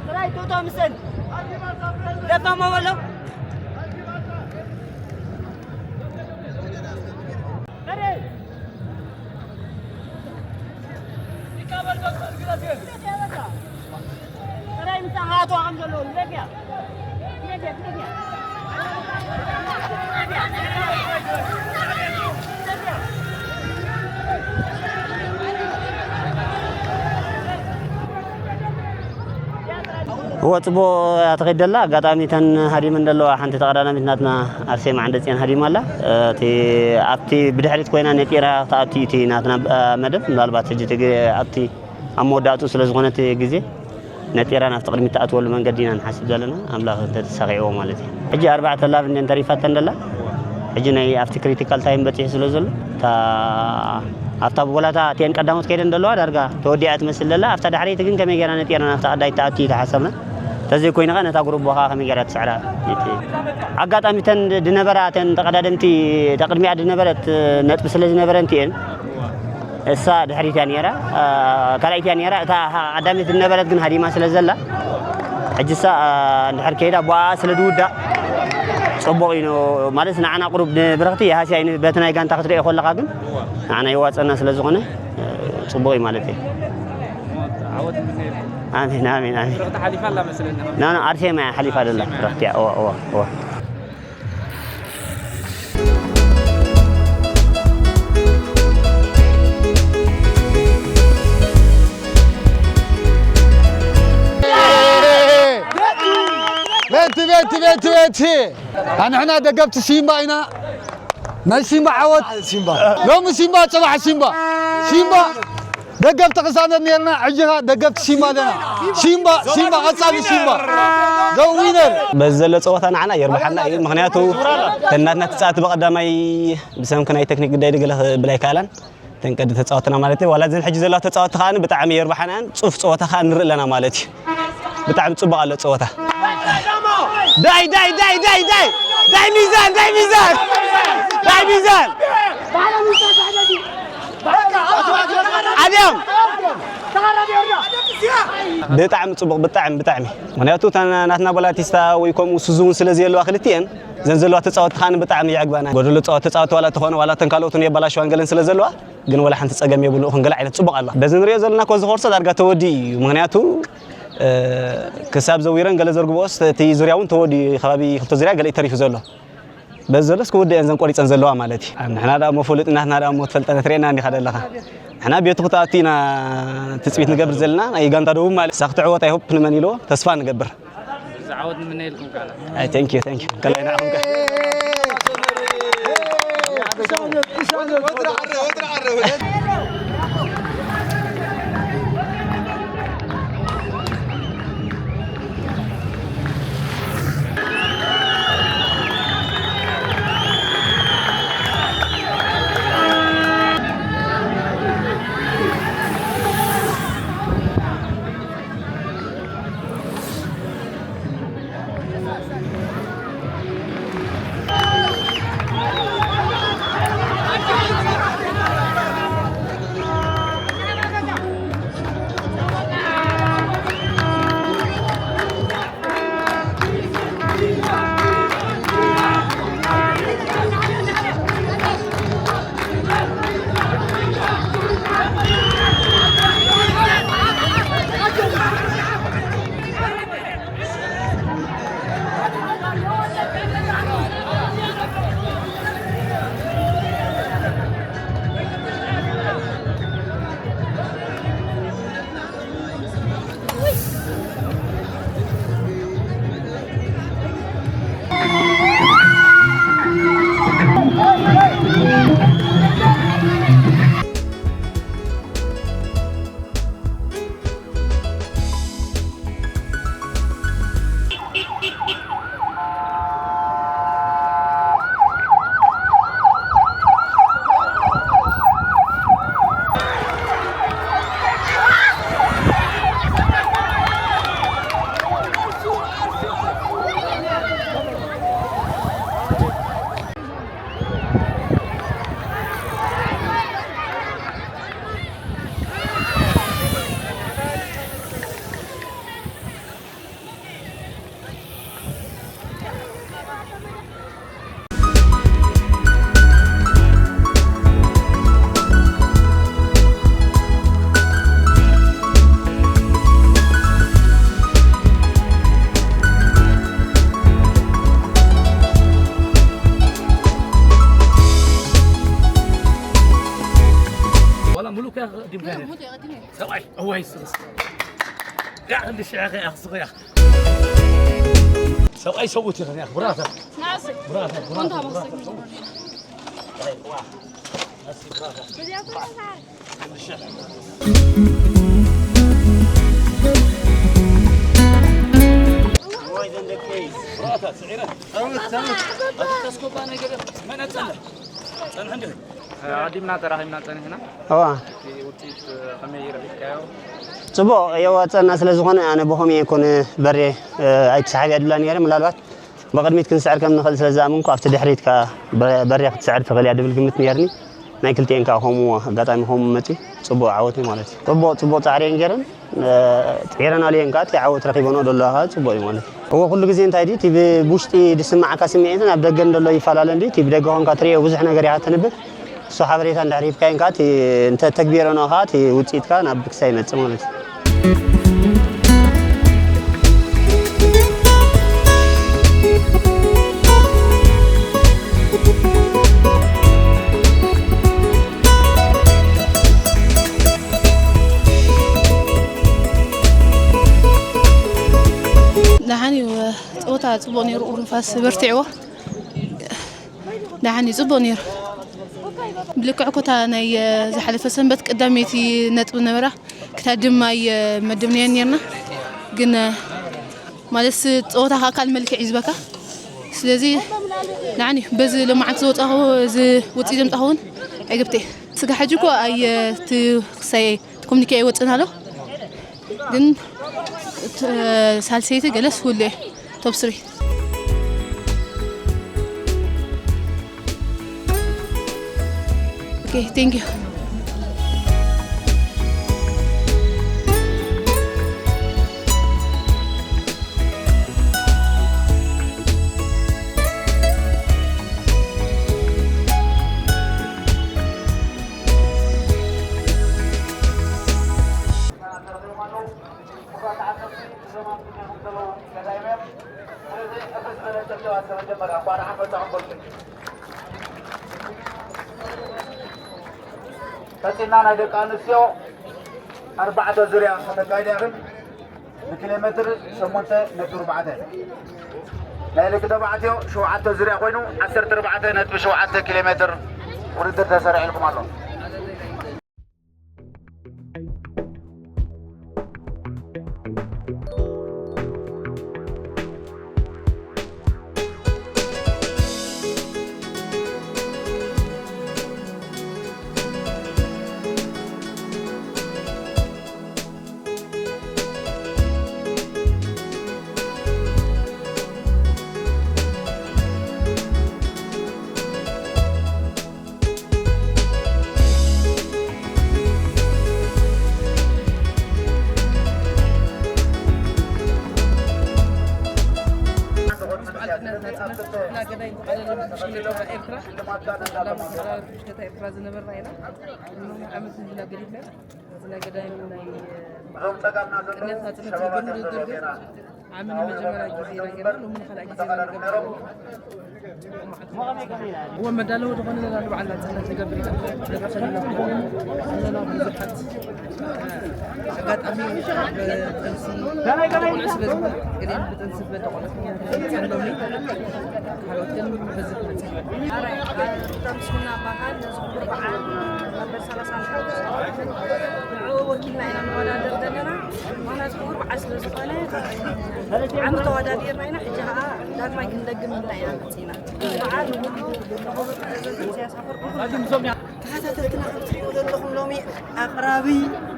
ጥራይ ቶቶ ምሰል ለፋሞ በሎ። ጥራይ ምሳኻ ኣቶ ከም ዘለዉ ንበኪያ። እወ፣ ጽቡቕ እያ ትኸይድ ዘላ። ኣጋጣሚ እተን ሃዲመን ዘለዋ ሓንቲ ተቐዳዳሚት ናትና ኣርሴማ ዓንደጽዮን ሃዲማ ኣላ። እቲ ኣብቲ ብድሕሪት ኮይና ነጢራ ክትኣቱ እዩ እቲ ናትና፣ እ፣ መደብ። ምናልባት ሕጂ እቲ ግ-፣ ኣብቲ ኣብ መወዳእቱ ስለ ዝኾነ እቲ ግዜ ነጢራ ናብቲ ቅድሚት ትኣትወሉ መንገዲ ኢና ንሓስብ ዘለና። ኣምላኽ እንተተሳኺዕዎ ማለት እዩ። ሕጂ ኣርባዕተ ላብ እንድየን ተሪፋተን ዘላ። ሕጂ ናይ ኣብቲ ክሪቲካል ታይም በጺሑ ስለ ዘሎ፣ እታ ኣብታ ብጎላታ እተን ቀዳሞት ከይደን ዘለዋ ዳርጋ ተወዲኣ ትመስል ዘላ። ኣብታ ዳሕረይቲ ግን ከመይ ጌራ ነጢራ ናብታ ቀዳይት ትኣቱ እዩ ተሓሰብና። ተዘይኮይኑ ኸኣ ነታ ጉሩቦ ኸኣ ከመይ ጌራ ትስዕራ። እቲ ኣጋጣሚ እተን ድ-፣ ድነበራ እተን ተቐዳደምቲ፣ እታ ቅድሚኣ ድነበረት ነጥቢ ስለ ዝነበረን እቲኤን፣ እሳ ድሕሪት እያ ነይራ፣ አ፣ ካልኣይቲ እያ ነይራ። እታ ሃ-፣ ቀዳመይቲ ዝነበረት ግን ሃዲማ ስለ ዘላ፣ ሕጂ እሳ፣ አ፣ እንድሕር ከይዳ ብኣኣ ስለ ዝውዳእ ጽቡቕ እዩ ን-፣ ማለት ንዓና ቁሩብ ንብረኽቲ ይሃስያ እዩ፣ በቲ ናይ ጋንታ ክትርእዮ ከለኻ ግን ንዓና የዋጽአና ስለ ዝኾነ፣ እ፣ ጽቡቕ እዩ ማለት እዩ። ዓወት ምንየልኩም። ኣሜን፣ ኣሜን፣ ኣሜን። ብረኽቲ ሓሊፋ ኣላ መስለኒ። ና፣ ና፣ ኣርሴማ እያ ሓሊፋ ዘላ። ኣርሴማ እያ። ብረኽቲ እያ። እዋ፣ እዋ፣ እዋ። ቤቲ፣ ቤቲ፣ ቤቲ፣ ቤቲ። ኣንሕና ደገፍቲ ሲምባ ኢና። ናይ ሲምባ ዓወት። ሲምባ። ሎሚ ሲምባ፣ ጽባሕ ሲምባ። ሲምባ። ደገፍቲ ቅሳነት ነርና፣ ሕጂ ኸኣ ደገፍቲ ሲምባ ኣለና። ሲምባ፣ ሲምባ፣ ቀጻሊ ሲምባ። The winner። በዚ ዘሎ ጸወታ ንዓና የርብሓና እዩ። ምኽንያቱ፣ እተን ናትና ተጻወትቲ ብቐዳማይ ብሰንኪ ናይ ቴክኒክ ጉዳይ ገለ ክብል ኣይከኣላን። እተን ቀንዲ ተጻወትና ማለት እዩ። ዋላ እዘን ሕጂ ዘለዋ ተጻወትቲ ከኣ ብጣዕሚ የርብሓና እየን። ጽፉፍ ጸወታ ከኣ ንርኢ ኣለና ማለት እዩ። ብጣዕሚ ጽቡቕ ኣሎ ጸወታ። ዳይ፣ ዳይ፣ ዳይ፣ ዳይ፣ ዳይ! ዳይ ሚዛን፣ ዳይ ሚዛን! ዳይ ሚዛን! ኣድያም! ብጣዕሚ ጽቡቕ፣ ብጣዕሚ፣ ብጣዕሚ። ምኽንያቱ እታ ናትና ቦላቲስታ ወይ ከምኡ ሱዙ እውን ስለ ዘየለዋ ክልቲኤን፣ እዘን ዘለዋ ተጻወትቲ ከኣ ብጣዕሚ የዕግባና። ጎደሎ ተጻወ-፣ ተጻወትቲ ዋላ ተኾነ፣ ዋላ እተን ካልኦት እውን የበላሽዋን ገለን ስለ ዘለዋ፣ ግን ወላ ሓንቲ ጸገም የብሉ። እኹን ገለ ዓይነት ጽቡቕ ኣላ። በዚ ንሪኦ ዘለና ኮዚ ኮርሶ ዳርጋ ተወዲኡ እዩ። ምኽንያቱ፣ እ፣ ክሳብ ዘዊረን ገለ ዘርግቦስ እቲ ዙርያ እውን ተወዲኡ፣ ከባቢ ክልተ ዙርያ ገለ እዩ ተሪፉ ዘሎ። በዚ ዘሎስ ክውድእን ዘን ቆሪጸን ዘለዋ ማለት እዩ። ንሕና ደኣ እሞ ፍሉጥ ናትና ደኣ እሞ ትፈልጠና ትርእየና እንዲኻ ዘለኻ። ንሕና ቤቱ ክትኣቱ ኢና ትጽቢት ንገብር ዘለና። ናይ ጋንታ ደቡብ ማለት እሳ ክትዕወት ኣይሆፕ ንመን ኢልዎ ተስፋ ንገብር። ዝዓወት ንምነየልኩም ካላ። ኣይ፣ thank you፣ thank you። ከላይ ንዓኹም ከ። والله ملوك يا قديم كان. سوي، هو يسرس. يا أخي، اللي شيخ يا أخي، صغير. سوي، سوي تغني يا أخي، برافو. ناصر. برافو، برافو، كنت برافو. هبصك. طيب، واحد. ناصر، برافو. ኣቐዲምና ተራኺብና ጸኒሕና። እዋ። እቲ ውፅኢት ከመይ ረኺብካዮ? ጽቡቕ የዋፀና ስለ ዝኾነ ኣነ ብኸምኡ እየ ኮነ በሬ ኣይትስሓብ እያ ድብላ ነይረ። ምናልባት ብቕድሚት ክንስዕር ከም ንኽእል ስለ ዝኣመንኩ ኣብቲ ድሕሪት ከኣ በሬ ክትስዕር ትኽእል እያ ድብል ግምት ነይርኒ። ናይ ክልቲኤን ከኣ ከምኡ ኣጋጣሚ ከምኡ መጺኡ ጽቡቕ ዓወት እዩ ማለት እዩ። ጽቡቕ ጽቡቕ ጻዕሪ እየን ገይረን። ጽዒረናሉ እየን ከኣ እቲ ዓወት ረኺበንኦ ዘለዋ ከኣ ጽቡቕ እዩ ማለት እዩ። እወ ኩሉ ግዜ እንታይ ድዩ እቲ ብውሽጢ ዝስምዓካ ስምዒትን ኣብ ደገ እንደሎ ይፈላለ እንድዩ። እቲ ብደገ ኮንካ ትርእዮ ብዙሕ ነገር ኢኻ ተንብብ። እሱ ሓበሬታ እንድሕር ሂብካየን ከኣ እቲ እንተ ተግቢረንኦ ከኣ እቲ ውጽኢት ከኣ ናብ ክሳይ ይመጽእ ማለት እዩ። ደሓን እዩ። ጸወታ ጽቡቕ ነይሩ። ንፋስ በርቲዕዎ። ደሓን እዩ። ጽቡቕ ነይሩ። ብልክዕ ኮታ ናይ ዝሓለፈ ሰንበት ቀዳመይቲ ነጥቢ ነበራ። ክታድም ኣይመደብናዮን ነርና። ግን ማለት ጸወታ ኣካል መልክዕ እዩ ዝበካ። ስለዚ ደሓን እዩ። በዚ ሎማዓንቲ ዝወጻኹ፣ እዚ ውጽኢት ዘምጻኹ እውን ኣይገብተይ። ስጋ ሕጂ እኮ ኣየ-፣ እቲ ክሳይ ኮሚኒኬ ኣይወጽእን ኣሎ። ግን እቲ ሳልሰይቲ ገለስ ሁሌ ቶፕ ስሪ። ኦኬ፣ ቴንክ ዩ። ቀጺልና ናይ ደቂ ኣንስትዮ ኣርባዕተ ዙርያ ከተካይዳ ኢኽን። ንኪሎ ሜትር ሸሞንተ ነጥቢ ኣርባዕተ። ናይ ደቂ ተባዕትዮ ሸውዓተ ዙርያ ኮይኑ ዓሰርተ ኣርባዕተ ነጥቢ ሸውዓተ ኪሎ ሜትር ውድድር ተሰሪዕልኩም ኣሎ። ኤርትራ ዝነበርና ኢና። ዓመት ህዝብና ገዲፍና፣ ህዝብና ገዳይም ናይ ቅድሚያት ናጽነት ዝገብሩ ውድድር ግን ዓሚ ንመጀመርያ ግዜ ኢና ጌርና፣ ሎሚ ንኻልኣይ ግዜ ኢና ንገብሮ። እወ፣ መዳለዊ ዝኾነ ዘለና ንባዕልና ጽነት ንገብር ኢና። ንረኸብ ኢና። ኣለና ብዙሓት ኣጋጣሚ ብጥንሲ ቆልዑ ስለ ዝኾነ፣ ገሊኦም ብጥንሲ ዝበደ ቆልዑ ጸሎሚ፣ ካልኦት ግን በዚ ክመጽእ። ኣራይ፣ ተምስና በዓል ነዚ ክቡር በዓል መበል ሰላሳ ንዑ ወኪልና ኢና ንወዳደር ዘለና። ምኽንያቱ ክቡር በዓል ስለ ዝኾነ፣ ዓሚ ተወዳዲርና ኢና፣ ሕጂ ኸዓ ዳግማይ ክንደግም ኢልና ኢና መጺእና። በዓል ንኹሉ፣ ንኹሉ ተኸታተልትና ከም ትሪእዎ ዘለኹም ሎሚ ኣቕራቢ፣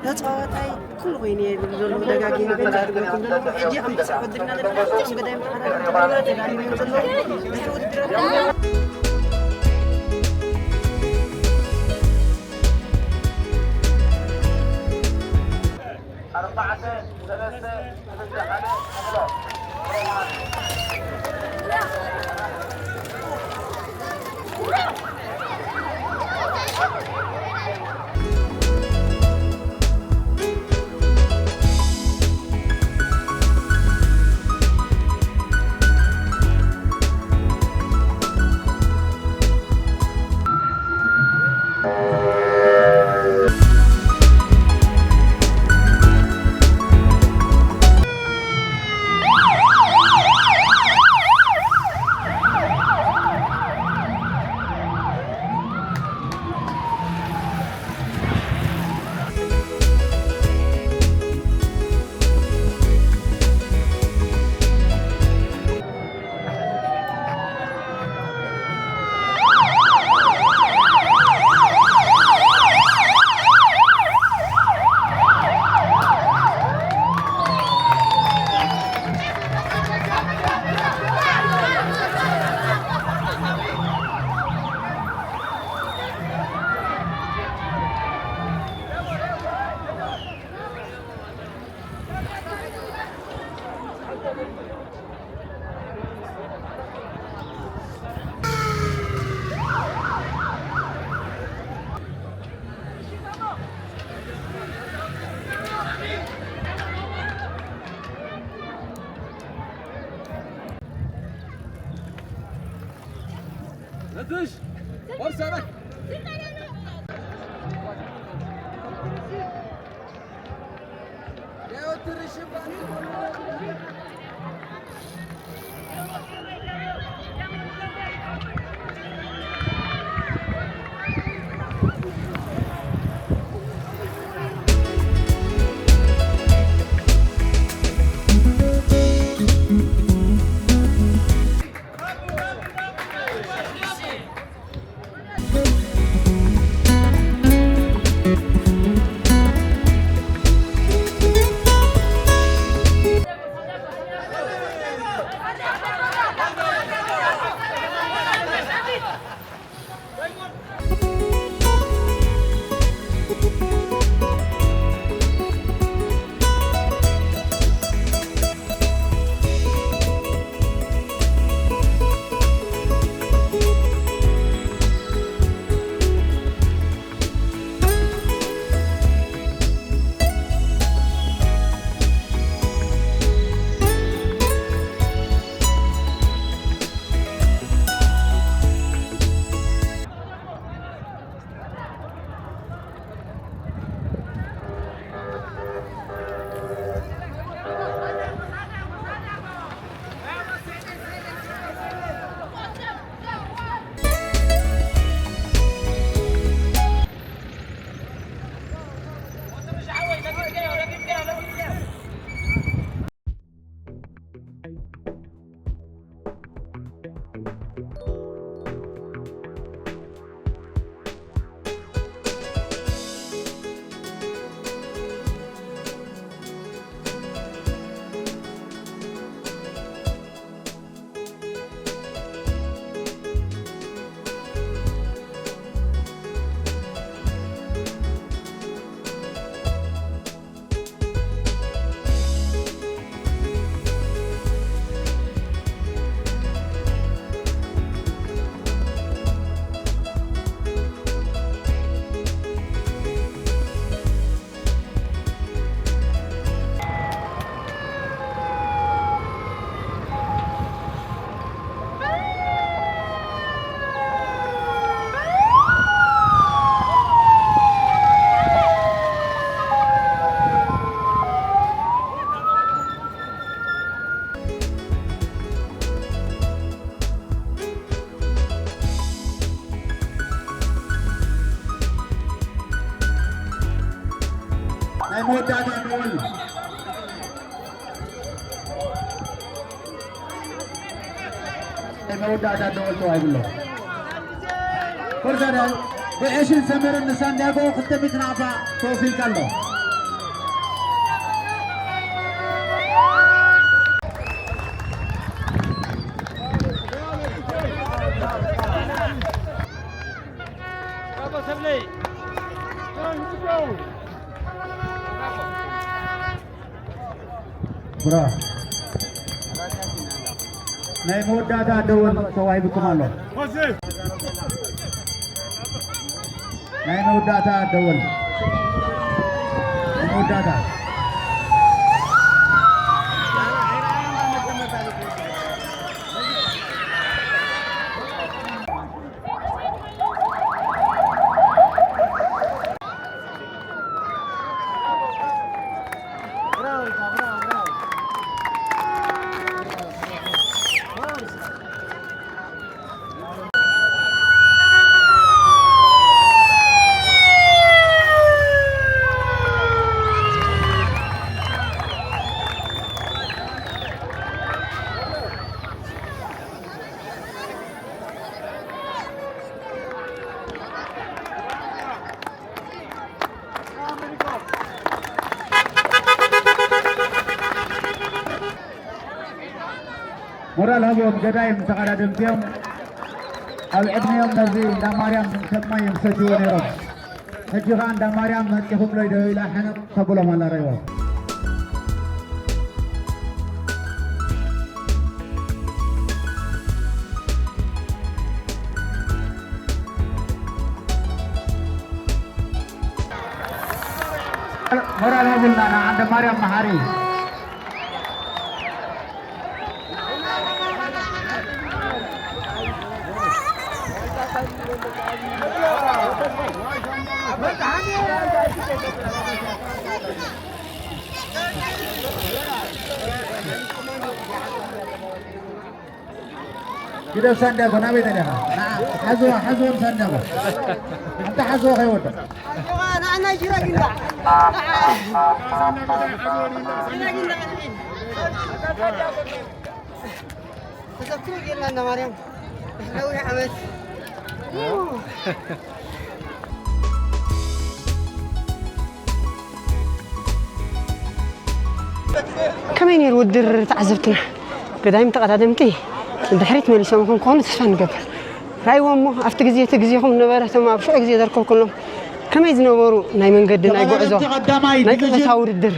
ተጻዋታይ፣ ኩሉ ኮይኑ እየ ዝብል ዘለኹ ደጋጊመ ግን ዝድግመኩም ዘለኹ። ሕጂ ኣብ መስርሕ ውድድርና ዘለና እቶም ገዳይም ተኸታተልቲ ውድድራት ተዳሊዎም እዮም ዘለዉ። ድሕሪ ውድድራት ኣርባዕተ፣ ሰለስተ፣ ክልተ፣ ሓደ፣ ንብሎ። ናይ መወዳእታ ደወል፣ ናይ መወዳእታ ደወል ተዋሂቡ ኣሎ። ኮርሳዳን ብዕሽን ሰመረን ንሳንዲያጎ ክልተ ሚእቲ ናቕፋ ተወፊልካ ኣሎ። ብራ ናይ መወዳእታ ደወል ተዋሂብኩም ኣሎ። ናይ መወዳእታ ደወል፣ ናይ መወዳእታ። ሞራል ሃቦም፣ ገዳይም ተቐዳደምቲ እዮም። ኣብ ዕድሜኦም ነዚ እንዳ ማርያም ከም ማይ እዮም ዝሰትይዎ ነይሮም። ሕጂ ኸኣ እንዳ ማርያም መጺኹም ሎይ ደው ኢላ ሕንቕ ተብሎም ኣላ፣ ረእይዎም። ሞራል ሃቡልና ንዓንደ ማርያም መሓሪ። ግደፍ ሳንዳጎ ናበይ ተለኻ? ሓዝዋ፣ ሓዝዎም ሳንዳጎ። ኣንታ ሓዝዎ ከይወድቕ። ተዘክሩ ጌርና እንዳ ማርያም። ነዊሕ ዓመት። ከመይ ነይሩ ውድድር ተዓዘብትና? ገዳይም ተቐዳደምቲ ንድሕሪት መሊሶም ክኾኑ ተስፋ ንገብር። ራእይዎ እሞ ኣብቲ ግዜ እቲ ግዜኹም ነበረ፣ እቶም ኣብ ሽዑ ግዜ ዘርከብኩሎም ከመይ ዝነበሩ ናይ መንገዲ፣ ናይ ጉዕዞ፣ ናይ ቅልጣ ውድድር፣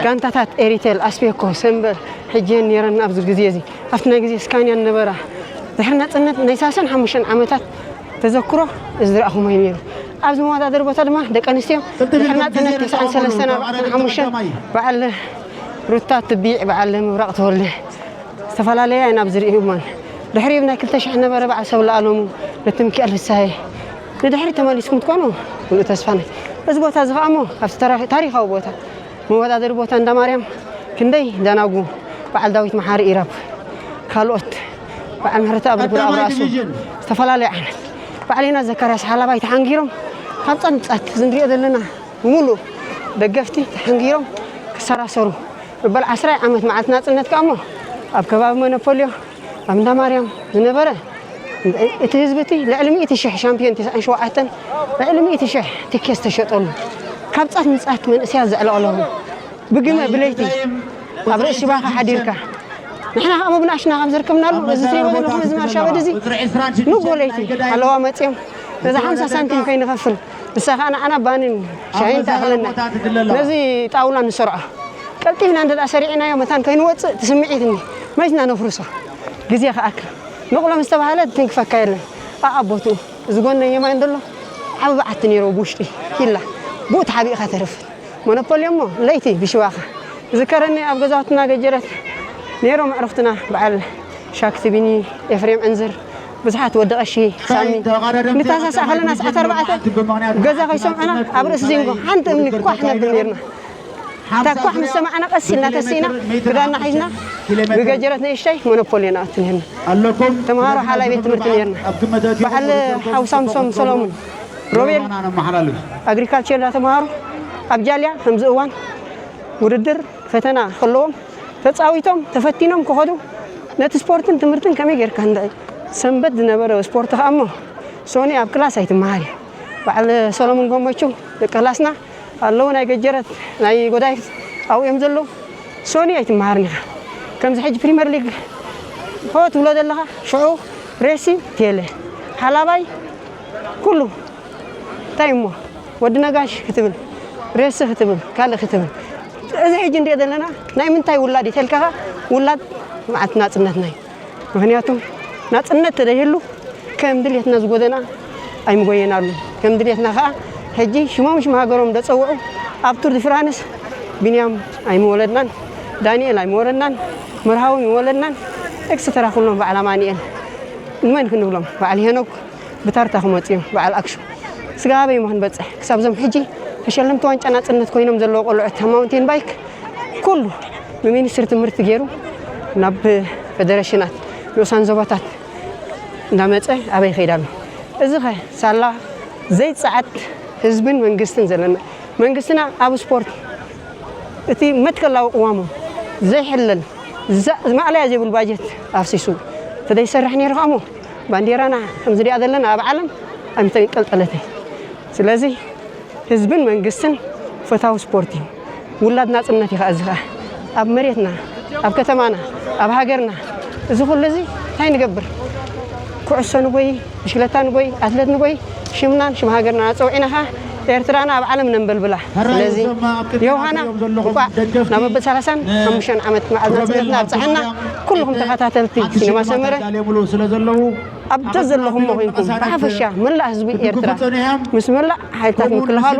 ጋንታታት ኤሪቴል፣ ኣስቤኮ፣ ሰምበል፣ ሕጂ እየን ነይረን ኣብዚ ግዜ እዚ። ኣብቲ ናይ ግዜ ስካንያን ነበራ። ድሕሪ ናጽነት ናይ ሰላሳን ሓሙሽተን ዓመታት ተዘክሮ እዚ ዝረኣኹሞ እዩ ነይሩ። ኣብዚ መወዳደሪ ቦታ ድማ ደቂ ኣንስትዮ ድሕሪ ናጽነት ተስዓን ሰለስተን ኣርባዕተን ሓሙሽተን በዓል ሩታ ትቢዕ፣ በዓል ምብራቕ ተወልደ ዝተፈላለያ ኢና ኣብዚ ርእዩማን። ድሕሪኡ ናይ ክልተ ሽሕ ነበረ በዓል ሰብለ ኣለሙ፣ ነቲ ሚካኤል ፍስሃየ። ንድሕሪት ተመሊስኩም ትኮኑ? ምሉእ ተስፋ ነይ። እዚ ቦታ እዚ ከኣ እሞ ካብቲ ተራ-፣ ታሪኻዊ ቦታ፣ መወዳደሪ ቦታ እንዳ ማርያም ክንደይ ደናጉ፣ በዓል ዳዊት መሓሪ ኢራብ፣ ካልኦት በዓል ምሕረተኣብ ንጉር ኣብ ራእሱ፣ ዝተፈላለዩ ዓይነት በዓሌና ዘካርያስ ሓላባይ ተሓንጊሮም ካብ ጸንጻት እዚ ንሪኦ ዘለና ብምሉእ ደገፍቲ ተሓንጊሮም ክሰራሰሩ፣ መበል ዓስራይ ዓመት መዓልቲ ናጽነት ከኣ እሞ ኣብ ከባቢ መነፖልዮ ኣብ እንዳ ማርያም ዝነበረ እቲ ህዝቢ እቲ ልዕሊ ሚእቲ ሽሕ ሻምፒዮን ተስዓን ሸውዓተን ልዕሊ ሚእቲ ሽሕ ትኬት ዝተሸጠሉ ካብ ጻት ንጻት መንእሰያት ዘዕለቕለኹ ብግመ ብለይቲ ኣብ ርእሲ ባኻ ሓዲርካ ንሕና ከኣ ብናሽና ካብ ዝርከብናሉ እዚ ትሪእዎ ዘለኹም እዚ ማርሻ በዲ እዚ ንጎ ለይቲ ኣለዋ መጺኦም ነዛ ሓምሳ ሳንቲም ከይንኸፍል ንሳ ከኣ ንዓና ባንን ሻሂን ተኣኽለና ነዚ ጣውላ ንሰርዖ ቀልጢፍና እንተ ደኣ ሰሪዕናዮ መታን ከይንወጽእ እቲ ስምዒት እኒ መይትና ነፍርሶ ግዜ ክኣክል ንቕሎ ምስ ተባህለ ትንክፈካ የለን ኣኣቦትኡ እዚ ጎነይ የማን ዘሎ ዓቢ በዓቲ ነይርዎ ብውሽጢ ኪላ ብኡ ተሓቢእካ ተርፍ ሞኖፖልዮ እሞ ለይቲ ብሽባኻ ዝከረኒ ኣብ ገዛውትና ገጀረት ነይሮም ኣዕሩኽትና በዓል ሻክቲ ቢኒ ኤፍሬም ዕንዝር ብዙሓት ወዲ ቀሺ ሳሚ ንታሳስ ኣኸለና ሰዓት ኣርባዕተ ገዛ ከይሰምዑና ኣብ ርእሲ ዚንጎ ሓንቲ እምኒ ኳሕ ነብል ነርና እታ ኳሕ ምስ ሰማዕና ቀስ ኢልና ተሲእና ክዳንና ሒዝና ብገጀረት ንእሽተይ ሞኖፖልዮ ንኣቱ ነርና ተምሃሮ ሓላይ ቤት ትምህርቲ ነርና በዓል ሓው ሳምሶም ሰሎሙን ሮቤል ኣግሪካልቸር እንዳተምሃሩ ኣብ ጃልያ ከምዚ እዋን ውድድር ፈተና ከለዎም ተጻዊቶም ተፈቲኖም ክኸዱ ነቲ ስፖርትን ትምህርትን ከመይ ጌርካ እንድዒ ሰንበት ዝነበረ ስፖርት ከኣ እሞ ሶኒ ኣብ ክላስ ኣይትመሃሪ በዓል ሰሎሙን ጎመቹ ደቂ ክላስና ኣለዉ ናይ ገጀረት ናይ ጎዳይፍ ኣብኡ እዮም ዘለዉ ሶኒ ኣይትመሃርን ኢኻ ከምዚ ሕጂ ፕሪመር ሊግ ሆ ትብሎ ዘለኻ ሽዑ ሬሲ ቴለ ሓላባይ ኩሉ እንታይ እሞ ወዲ ነጋሽ ክትብል ሬሲ ክትብል ካልእ ክትብል እዚ ሕጂ እንሪኦ ዘለና ናይ ምንታይ ውላድ እዩ ተልካኻ ውላድ መዓት ናፅነትና እዩ ምክንያቱ ናፅነት ተደይህሉ ከም ድልየትና ዝጎደና ኣይምጎየናሉ ከም ድልየትና ከዓ ሕጂ ሽሞም ሽም ሃገሮም ደፀውዑ ኣብ ቱር ዲ ፍራንስ ቢንያም ኣይምወለድናን ዳንኤል ኣይምወለድናን መርሃዊ ኣይምወለድናን ኤክስተራ ኩሎም በዓል ኣማንኤል ንመን ክንብሎም በዓል ሄኖክ ብታርታ ክመፁ እዮም በዓል ኣክሹ ስጋበይ ሞ ክንበፅሕ ክሳብ ዞም ሕጂ ተሸለምቲ ዋንጫ ናፅነት ኮይኖም ዘለዉ ቆልዑት ኣብ ማውንቴን ባይክ ኩሉ ብሚኒስትሪ ትምህርቲ ገይሩ ናብ ፌደሬሽናት ንኡሳን ዞባታት እንዳመፀ ኣበይ ይኸይድ ኣሎ እዚ ኸ ሳላ ዘይፀዓት ህዝብን መንግስትን ዘለና መንግስትና ኣብ ስፖርት እቲ መትከላዊ ቅዋሙ ዘይሕለል ማእለያ ዘይብሉ ባጀት ኣፍሲሱ ተደይሰርሕ ነይሩ ከሞ ባንዴራና ከምዚ ሪኣ ዘለና ኣብ ዓለም ኣይምተንቀልጠለትን ስለዚ ህዝብን መንግስትን ፈታዊ ስፖርት እዩ ውላድ ናፅነት እዩ ከዓ እዚ ከዓ ኣብ መሬትና ኣብ ከተማና ኣብ ሃገርና እዚ ኩሉ እዚ እንታይ ንገብር ኩዕሶ ንጎይ ብሽክለታ ንጎይ ኣትለት ንጎይ ሽምናን ሽም ሃገርና ኣፀውዒና ከዓ ኤርትራና ኣብ ዓለም ነንበልብላ ስለዚ ዮውሃና እንቋዕ ናብ መበል ሰላሳን ሓሙሽተን ዓመት መዓል ናፅነትና ኣብፀሐና ኩልኹም ተኸታተልቲ ሲነማ ሰመረ ኣብ ዘዘለኹም ኮይንኩም ብሓፈሻ መላእ ህዝቢ ኤርትራ ምስ መላእ ሓይልታት ምክልኻሉ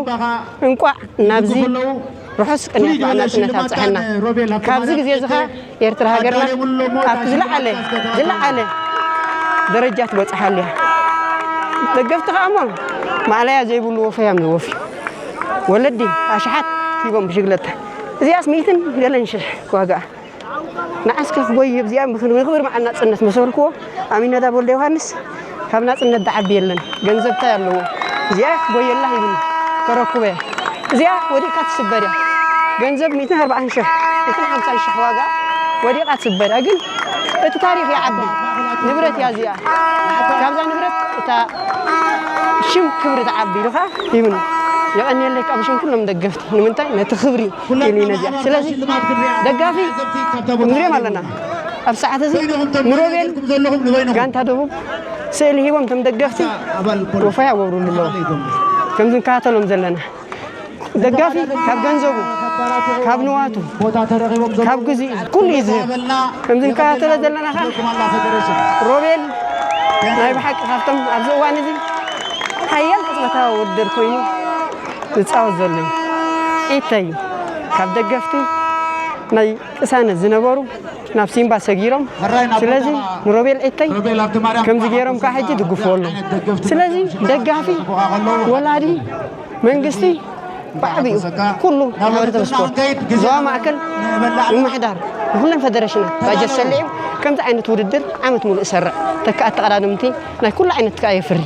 እንቋዕ ናብዚ ርሑስ ቅንያት በዓል ናፅነት ኣብፀሐና ካብዚ ግዜ እዚ ከዓ ኤርትራ ሃገርና ኣብቲ ዝለዓለ ዝለዓለ ደረጃ ትበፅሓሉ እያ ደገፍቲ ከዓ እሞ ማእለያ ዘይብሉ ወፈያም ዝወፍዩ ወለዲ ኣሽሓት ሂቦም ብሽግለታ። እዚኣስ ሚእትን ገለን ሽሕ ዋጋ። ንዓስከ ክጎይ እዚኣ ምኽ-፣ ንኽብሪ መዓል ናጽነት መሰልክዎ። ኣሚን ነዳብ ወልደ ዮሃንስ ካብ ናጽነት ዝዓቢ የለን። ገንዘብ እንታይ ኣለዎ? እዚኣ ክጎየላ ሂብኒ። ተረኩበ። እዚኣ ወዲቕካ ትስበር እያ። ገንዘብ ሚእትን ኣርባዓን ሽሕ፣ ሚእትን ሓምሳን ሽሕ ዋጋ ወዲቓ ትስበር እያ። ግን እቲ ታሪኽ ይዓቢ። ንብረት እያ እዚኣ። ካብዛ ንብረት እታ ሽም ክብሪ ትዓቢ ኢሉ ኸዓ ይብሉ። የቐንየለይ ካብ ሽም ኩሎም ደገፍቲ። ንምንታይ? ነቲ ክብሪ ኢሉ እዩ ነዚኣ። ስለዚ ደጋፊ ንሪኦም ኣለና። ኣብ ሰዓት እዚ ንሮቤል ጋንታ ደቡብ ስእሊ ሂቦም፣ እቶም ደገፍቲ ወፈያ ይገብሩሉ ኣለዉ። ከምዚ ንከታተሎም ዘለና። ደጋፊ ካብ ገንዘቡ፣ ካብ ንዋቱ፣ ካብ ግዜኡ፣ ኩሉ እዩ ዝህብ። ከምዚ ንከታተሎ ዘለና ኸዓ ሮቤል ናይ ብሓቂ ካብቶም ኣብዚ እዋን እዚ ሓያል ቅጽበታዊ ውድድር ኮይኑ ዝጻወት ዘሎ እዩ። ኢተይ ካብ ደገፍቲ ናይ ቅሳነት ዝነበሩ ናብ ሲምባ ሰጊሮም። ስለዚ ንሮቤል ኢተይ ከምዚ ገይሮም ከዓ ሕጂ ድግፍዎ ኣለዉ። ስለዚ ደጋፊ፣ ወላዲ፣ መንግስቲ ብዓቢኡ ኩሉ ማሕበረሰብ ስፖርት ዞባ ማእከል ምምሕዳር ንኩለን ፈደረሽናት ባጀት ሰሊዑ ከምዚ ዓይነት ውድድር ዓመት ሙሉእ ይሰርዕ። ተካኣት ተቐዳደምቲ ናይ ኩሉ ዓይነት ከዓ የፍሪ።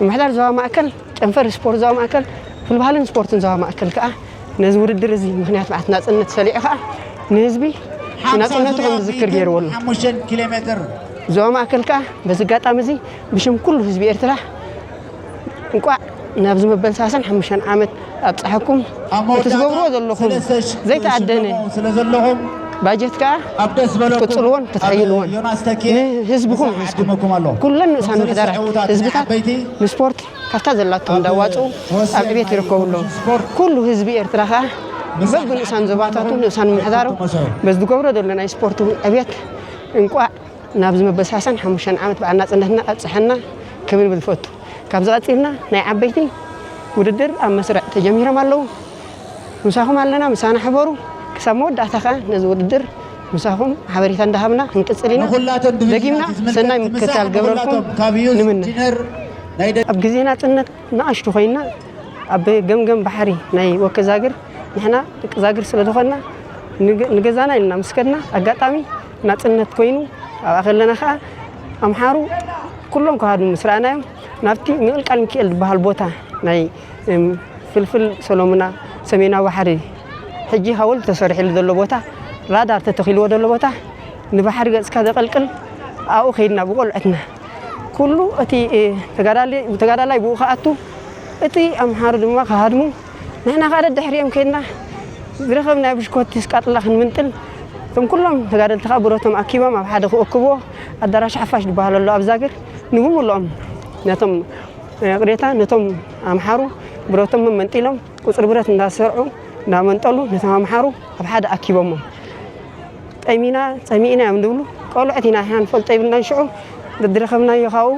ምምሕዳር ዞባ ማእከል፣ ጨንፈር ስፖርት ዞባ ማእከል፣ ክፍሊ ባህልን ስፖርትን ዞባ ማእከል ከዓ ነዚ ውድድር እዚ ምኽንያት በዓልቲ ናጽነት ሰሊዑ ከዓ ንህዝቢ ናጽነቱ ከም ዝዝክር ገይርዎ ኣሎ። ዞባ ማእከል ከዓ በዚ ኣጋጣሚ እዚ ብሽም ኩሉ ህዝቢ ኤርትራ እንቋዕ ናብዚ መበል ሰላሳን ሓሙሽተን ዓመት ኣብጽሓኩም። እቲ ትገብርዎ ዘለኹም ዘይተኣደነ ባጀት ከዓ ክትቅጽልዎን ክትሕይልዎን ንህዝብኹም ሒዝኩም ኩለን ንኡሳን ምሕዳራት ህዝብታት ንስፖርት ካብታ ዘላቶም እንዳዋጽኡ ኣብ ዕቤት ይርከቡ ኣለዉ። ኩሉ ህዝቢ ኤርትራ ከዓ በብንኡሳን ዞባታቱ ንኡሳን ምሕዳሩ በዚ ዝገብሮ ዘሎ ናይ ስፖርት ዕቤት እንቋዕ ናብዚ መበል ሰላሳን ሓሙሽተን ዓመት በዓል ናጽነትና ኣብጽሐና ክብል ንፈቱ። ካብዚ ቀጺልና ናይ ዓበይቲ ውድድር ኣብ መስርዕ ተጀሚሮም ኣለዉ። ምሳኹም ኣለና፣ ምሳና ሕበሩ። ክሳብ መወዳእታ ከኣ ነዚ ውድድር ምሳኹም ሓበሬታ እንዳሃብና ክንቅጽል ኢና። ንኹላቶም ዲቪዥናት ደጊምና ዝምልከት ሰናይ ምክትታል ትምሳሕ ገብረልኩም ንኹላቶም ካብ ዩዝ ንምነ። ዲነር ናይ ደ- ኣብ ግዜ ናጽነት ንኣሽቱ ኮይና ኣብ ገምገም ባሕሪ ናይ ወከ ዛግር ንሕና ደቂ ዛግር ስለ ዝኾንና ንገ-፣ ንገዛና ኢልና ምስ ከድና ኣጋጣሚ ናጽነት ኮይኑ ኣብኣ ከለና ከኣ ኣምሓሩ ኩሎም ክሃድሙ ምስ ረኣናዮም ናብቲ ምቕልቃል ሚካኤል ዝበሃል ቦታ ናይ፣ እም፣ ፍልፍል ሰሎሙና ሰሜናዊ ባሕሪ ሕጂ ሃወልቲ ተሰሪሕሉ ዘሎ ቦታ ራዳር ተተኺልዎ ዘሎ ቦታ ንባሕሪ ገጽካ ዘቐልቅል ኣብኡ ከይድና ብቆልዑትና ኩሉ እቲ፣ እ፣ ተጋዳሊ-፣ ተጋዳላይ ብኡ ክኣቱ፣ እቲ ኣምሓሩ ድማ ክሃድሙ፣ ንሕና ከኣ ደድሕሪኦም ከይድና ዝረኸብናዮ ብሽኮቲ ስቃጥላ ክንምንጥል፣ እቶም ኩሎም ተጋደልቲ ከኣ ብረቶም ኣኪቦም ኣብ ሓደ ክእክብዎ፣ ኣዳራሽ ሓፋሽ ዝበሃል ኣሎ ኣብ ዛግር፣ ንብምልኦም ነቶም፣ እ፣ ይቕሬታ፣ ነቶም ኣምሓሩ ብረቶም መንጢሎም፣ ቁጽሪ ብረት እንዳሰርዑ፣ እንዳመንጠሉ፣ ነቶም ኣምሓሩ ኣብ ሓደ ኣኪቦሞም። ጠሚና፣ ጸሚእና እዮም ዝብሉ። ቆልዑት ኢና፣ ንሕና ንፈልጦ የብልናን። ሽዑ ዝረኸብናዮ ካብኡ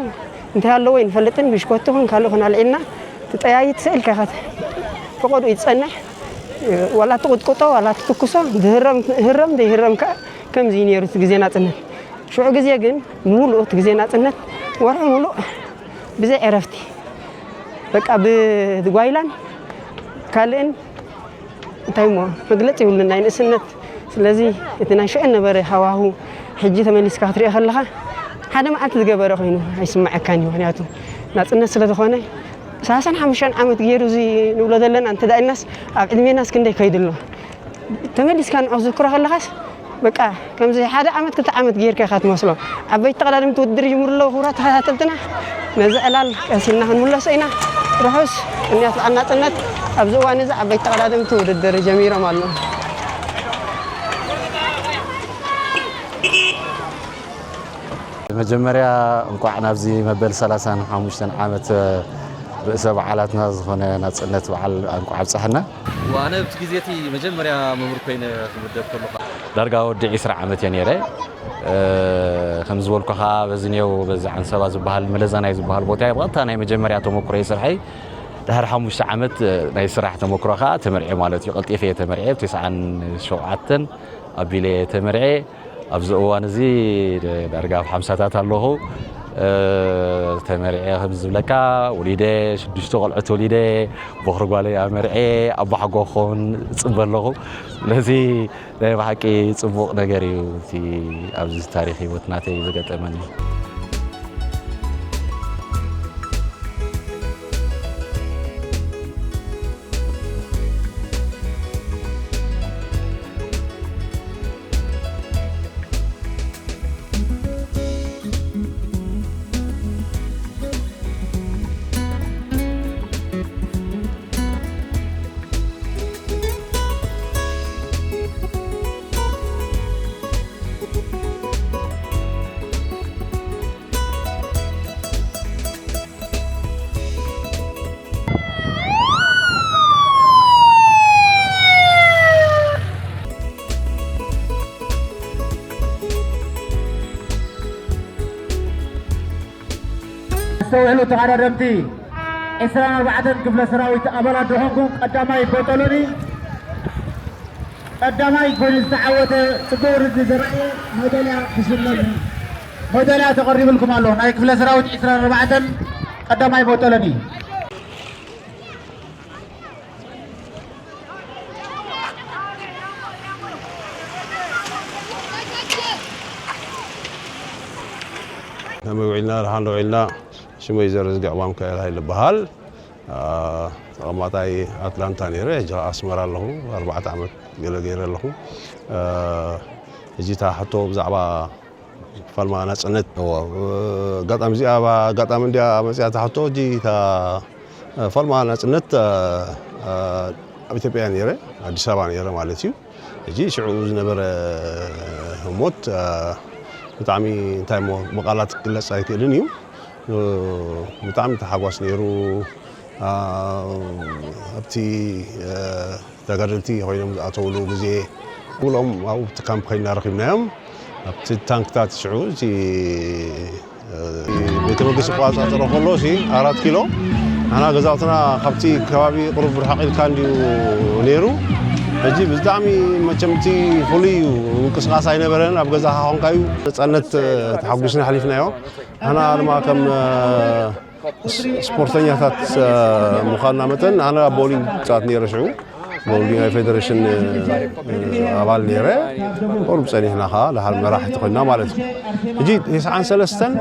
እንታይ ኣለዎ ኣይንፈልጥን። ብሽኮቲ ኹን ካልእ ኹን ኣልዒልና፣ ትጠያይት ስእል ከኸት ፈቐዱ ይጸንሕ። ዋላ ትቕጥቅጦ፣ ዋላ ትትኩሶ፣ ዝህረም፣ ህረም ዘይህረም ከኣ ከምዚ እዩ ነይሩ እቲ ግዜ ናጽነት። ሽዑ ግዜ ግን ምሉእ እቲ ግዜ ናጽነት ወርሒ ምሉእ ብዘይ ዕረፍቲ በቃ ብጓይላን ካልእን እንታይ እሞ መግለጺ ይብሉን ናይ ንእስነት። ስለዚ እቲ ናይ ሽዑ ነበረ ሃዋሁ ሕጂ ተመሊስካ ክትሪኦ ከለኻ ሓደ መዓልቲ ዝገበረ ኮይኑ ኣይስምዓካን እዩ። ምኽንያቱ ናጽነት ስለ ዝኾነ ሰላሳን ሓሙሽተን ዓመት ገይሩ እዚ ንብሎ ዘለና እንተ ደኣ ኢልናስ ኣብ ዕድሜናስ ክንደይ ከይዱ ኣሎ። ተመሊስካ ንዑ ክትዝክሮ ከለኻስ በቃ ከምዚ ሓደ ዓመት ክልተ ዓመት ጌርካ ኢኻ ትመስሎ። ዓበይቲ ተቐዳደምቲ ውድድር ይጅምሩ ኣለዉ። ክቡራት ተኸታተልትና ነዚ ዕላል ቀሲንና ክንምለሶ ኢና። ርሑስ ቅንያት በዓል ናጽነት። ኣብዚ እዋን እዚ ዓበይቲ ተቐዳደምቲ ውድድር ጀሚሮም ኣለዉ። መጀመርያ እንቋዕ ናብዚ መበል ሰላሳን ሓሙሽተን ዓመት ርእሰ በዓላትና ዝኾነ ናጽነት በዓል እንቋዕ ኣብጽሐና። ወኣነ ኣብቲ ግዜ እቲ መጀመርያ መምህር ኮይነ ክምደብ ከለኹ ዳርጋ ወዲ ዕስራ ዓመት እየ ነይረ። እ፣ ከም ዝበልኩኻ በዚ ኔው በዚ ዓንሰባ ዝበሃል መለዛናይ ዝበሃል ቦታ እየ ብቐጥታ ናይ መጀመርያ ተመኩሮ ስርሐይ። ድሕሪ ሓሙሽተ ዓመት ናይ ስራሕ ተመኩሮ ኸኣ ተመርዕየ ማለት እዩ። ቀልጢፈ እየ ተመርዕየ። ኣብ ተስዓን ሸውዓተን ኣቢለ እየ ተመርዕየ። ኣብዚ እዋን እዚ ዳርጋ ኣብ ሓምሳታት ኣለኹ። ተመርዐ ከም ዝብለካ፣ ወሊደ፣ ሽዱሽተ ቆልዑት ወሊደ፣ ቦኽሪ ጓለይ ኣመርዐ፣ ኣቦሓጎ ክኸውን እጽበ ኣለኹ። ስለዚ ናይ ብሓቂ ጽቡቕ ነገር እዩ እቲ ኣብዚ ታሪኽ ህይወት ናተይ ዝገጠመኒ። ኣስተውዕሉ ተቐዳደምቲ፣ ዕስራን ኣርባዕተን ክፍለ ሰራዊት ኣባላት ዝኾንኩም ቀዳማይ ቦጦሎኒ ቀዳማይ ኮይኑ ዝተዓወተ ጽቡቕ ውድድር ዘርኣየ ሜዳልያ ክሽለም ሜዳልያ ተቐሪብልኩም ኣሎ። ናይ ክፍለ ሰራዊት ዕስራን ኣርባዕተን ቀዳማይ ቦጦሎኒ። ከመይ ውዒልና? ደሓን ዶ ውዒልና? ሽመይ ዘርዝጊ ዕዋም ከ ይበሃል። አ፣ ተቐማጣይ ኣትላንታ ነይረ፣ ሕጂ ኣስመራ ኣለኹ። ኣርባዕተ ዓመት ገለ ገይረ ኣለኹ። አ፣ ሕጂ እታ ሕቶ ብዛዕባ ፋልማ ናጽነት፣ እዎ፣ ኣጋጣሚ እዚኣ፣ ኣብ ኣጋጣሚ እንድያ መጺኣ እታ ሕቶ። ሕጂ እታ ፋልማ ናጽነት፣ አ፣ አ፣ ኣብ ኢትዮጵያ ነይረ፣ ኣዲስ ኣበባ ነይረ ማለት እዩ። ሕጂ ሽዑ ዝነበረ ህሞት፣ አ፣ ብጣዕሚ፣ እንታይ እሞ፣ ብቓላት ክግለጽ ኣይክእልን እዩ። ብጣዕሚ ተሓጓስ ነይሩ። ኣ፣ ኣብቲ፣ እ፣ ተጋደልቲ ኮይኖም ዝኣተውሉ ግዜ፣ ኩሎም ኣብኡ ኣብቲ ካምፕ ኮይንና ረኺብናዮም። ኣብቲ ታንክታት ሽዑ እቲ፣ እ፣ ቤተ መንግስቲ ክቆጻጸሮ ከሎ፣ እቲ ኣራት ኪሎ፣ ንሕና ገዛውትና ካብቲ ከባቢ ቁሩብ ርሕቕ ኢልካ እንድዩ ነይሩ። ሕጂ ብጣዕሚ መቸም እቲ ፍሉይ እዩ፣ ምንቅስቓስ ኣይነበረን። ኣብ ገዛኻ ኮንካ እዩ ነጻነት፣ እ፣ ተሓጒስና ኣሕሊፍናዮ። ንሕና ድማ ከም፣ እ፣ ስ-፣ ስፖርተኛታት፣ እ፣ ምዃንና መጠን፣ ኣነ ኣብ ቦሊንግ ጻት ነይረ ሽዑ። ቦሊንግ ናይ ፌደሬሽን፣ እ፣ ኣባል ነይረ። ቁሩብ ጸኒሕና ኸኣ ደሓር መራሕቲ ኮይንና ማለት እዩ። ሕጂ ተስዓን ሰለስተን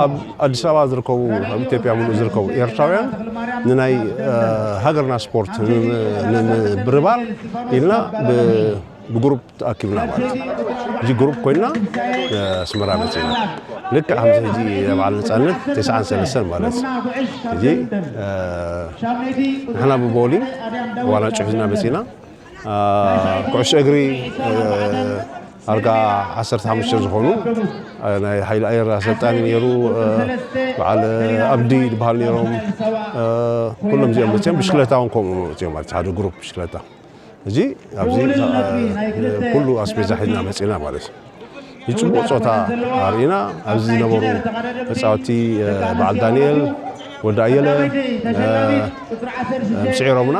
ኣብ ኣዲስ ኣበባ ዝርከቡ፣ ኣብ ኢትዮጵያ ምሉእ ዝርከቡ ኤርትራውያን ንናይ፣ እ፣ ሃገርና ስፖርት ን-፣ ንምብርባር ኢልና ብ-፣ ብግሩፕ ተኣኪብና ማለት እዩ። ሕጂ ግሩፕ ኮይንና፣ እ፣ ኣስመራ መጺና። ልክዕ ከምዚ ሕጂ በዓል ነጻነት ተስዓን ሰለስተን ማለት እዩ። ሕጂ፣ እ፣ ንሕና ብቦሊንግ ዋና ጭሒዝና መጺና። እ፣ ኩዕሶ እግሪ፣ እ፣ ኣርጋ ዓሰርተ ሓሙሽተ ዝኾኑ፣ እ፣ ናይ ሓይሊ ኣየር ኣሰልጣኒ ነይሩ፣ እ፣ በዓል ኣብዲ ዝበሃል ነይሮም። እ፣ ኩሎም እዚኦም መጺኦም፣ ብሽክለታ እውን ከምኡ መጺኦም ማለት እዩ፣ ሓደ ግሩፕ ብሽክለታ። እዚ ኣብዚ ኩሉ ኣስቤዛ ሒዝና መጺና ማለት እዩ። እዚ ጽቡቕ ጾታ ኣርኢና፣ ኣብዚ ዝነበሩ ተጻወትቲ፣ እ፣ በዓል ዳንኤል ወዲ ኣየለ፣ እ፣ እ፣ ስዒሮምና።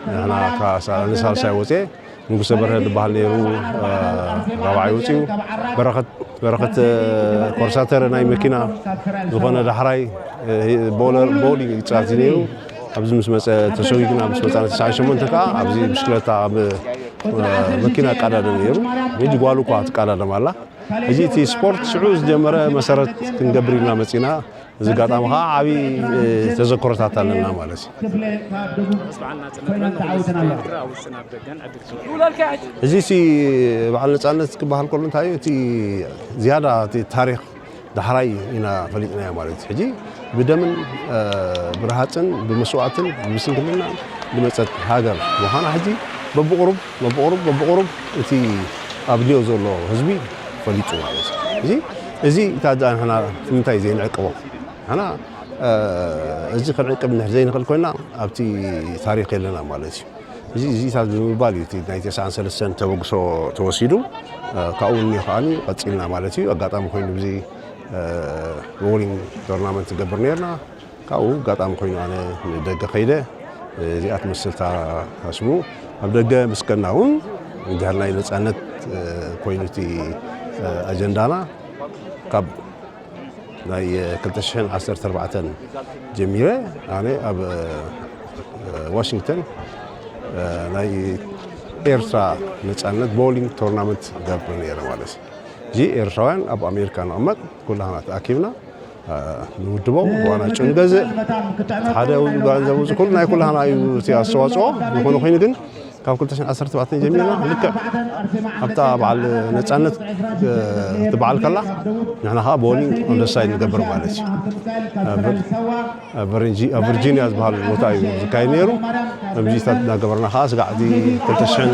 ንሕና ካብ ሳ-፣ ንሳልሳይ ወጽኤ፣ ንጉሰ በርሀ ዝበሃል ነይሩ፣ እ፣ ራብዓይ ወጺኡ። በረኸት፣ በረኸት፣ እ፣ ኮርሳተር ናይ መኪና ዝኾነ ዳሕራይ፣ እ፣ ቦለር፣ ቦሊንግ ይጻወት ነይሩ። ኣብዚ ምስ መጸ ተሰጒግና ምስ መጻና ተስዓን ሸሞንተን ከኣ ኣብዚ ብሽክለታ ኣብ፣ እ፣ መኪና ይቀዳደም ነይሩ። ሕጂ ጓሉ እኳ ትቀዳደም ኣላ። ሕጂ እቲ ስፖርት ሽዑ ዝጀመረ መሰረት ክንገብር ኢልና መጺና። እዚ ኣጋጣሚ ከኣ ዓቢ፣ እ፣ ተዘክሮታት ኣለና ማለት እዩ። እዚ ሲ በዓል ነጻነት ክበሃል ከሎ እንታይ እዩ? እቲ ዝያዳ እቲ ታሪኽ ዳሕራይ ኢና ፈሊጥናዮ ማለት እዩ። ሕጂ ብደምን፣ እ፣ ብረሃጽን ብመስዋእትን ብስንክልናን ዝመጸት ሃገር ምዃና ሕጂ በብቑሩብ፣ በብቑሩብ፣ በብቑሩብ እቲ ኣብ ሊዮ ዘሎ ህዝቢ ፈሊጡ ማለት እዩ። እዚ፣ እዚ እታ ንሕና ንምንታይ ዘይንዕቅቦ? ንሕና፣ እ፣ እዚ ክንዕቅብ እንድሕር ዘይንኽእል ኮይና ኣብቲ ታሪኽ የለና ማለት እዩ። እዚ፣ እዚታት ብምባል እዩ እቲ ናይ ተስዓን ሰለስተን ተበግሶ ተወሲዱ። እ፣ ካብኡ እኒ ከኣኒ ቀጺልና ማለት እዩ። ኣጋጣሚ ኮይኑ ብዚ፣ እ፣ ቦሊንግ ቶርናመንት ንገብር ነርና። ካብኡ ኣጋጣሚ ኮይኑ ኣነ ንደገ ከይደ፣ እ፣ እዚኣ ትመስል እታ ስሙ። ኣብ ደገ ምስ ከና እውን እንድሕር ናይ ነጻነት፣ እ፣ ኮይኑ እቲ፣ እ፣ ኣጀንዳና ካብ ናይ ክልተ ሽሕን ዓሰርተ ኣርባዕተን ጀሚረ ኣነ ኣብ ዋሽንግተን ናይ ኤርትራ ነጻነት ቦውሊንግ ቶርናመንት ገብር ነይረ ማለት እዩ። እዚ ኤርትራውያን ኣብ ኣሜሪካ ንቕመጥ ኩላህና ተኣኪብና ንውድቦ ዋና ጭንገዝእ ሓደ ገንዘብ እዚ ኩሉ ናይ ኩላህና እዩ እቲ ኣስተዋፅኦ። ዝኾነ ኮይኑ ግን ካብ ክልተ ሽሕን ዓሰርተ ኣርባዕተን ጀሚርና ልክዕ ኣብታ በዓል ነፃነት እቲ በዓል ከላ ንሕና ከዓ ቦሊንግ ኦንደሳይድ ንገብር ማለት እዩ። ኣብ ቨርጂኒያ ዝበሃል ቦታ እዩ ዝካየድ ነይሩ። እምዚታት እናገበርና ከዓ ስጋዕ እዚ ክልተ ሽሕን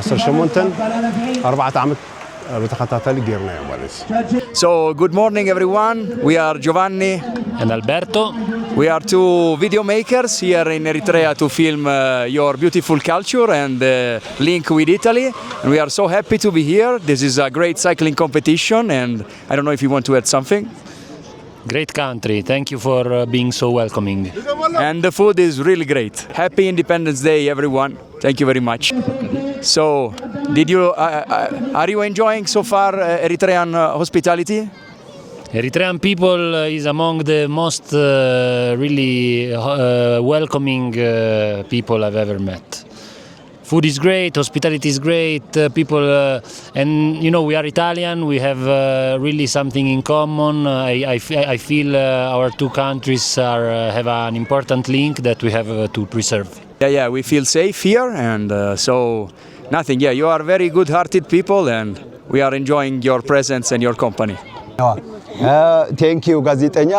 ዓሰርተ ሸሞንተን ኣርባዕተ ዓመት ብተኸታታሊ ጌርናዮ ማለት እዩ። So, good morning, everyone. We are Giovanni. And Alberto. We are two video makers here in Eritrea to film uh, your beautiful culture and uh, link with Italy. And we are so happy to be here. This is a great cycling competition, and I don't know if you want to add something. Great country. Thank you for uh, being so welcoming. And the food is really great. Happy Independence Day, everyone. Thank you very much. So, did you uh, uh, are you enjoying so far uh, Eritrean uh, hospitality? Eritrean people uh, is among the most uh, really uh, welcoming uh, people I've ever met. Food is great, hospitality is great, uh, people, uh, and you know, we are Italian, we have uh, really something in common. Uh, I, I, f- I feel uh, our two countries are, uh, have an important link that we have uh, to preserve. Yeah, yeah, we feel safe here, and uh, so nothing. Yeah, you are very good-hearted people, and we are enjoying your presence and your company. ቴንኪዩ ጋዜጠኛ።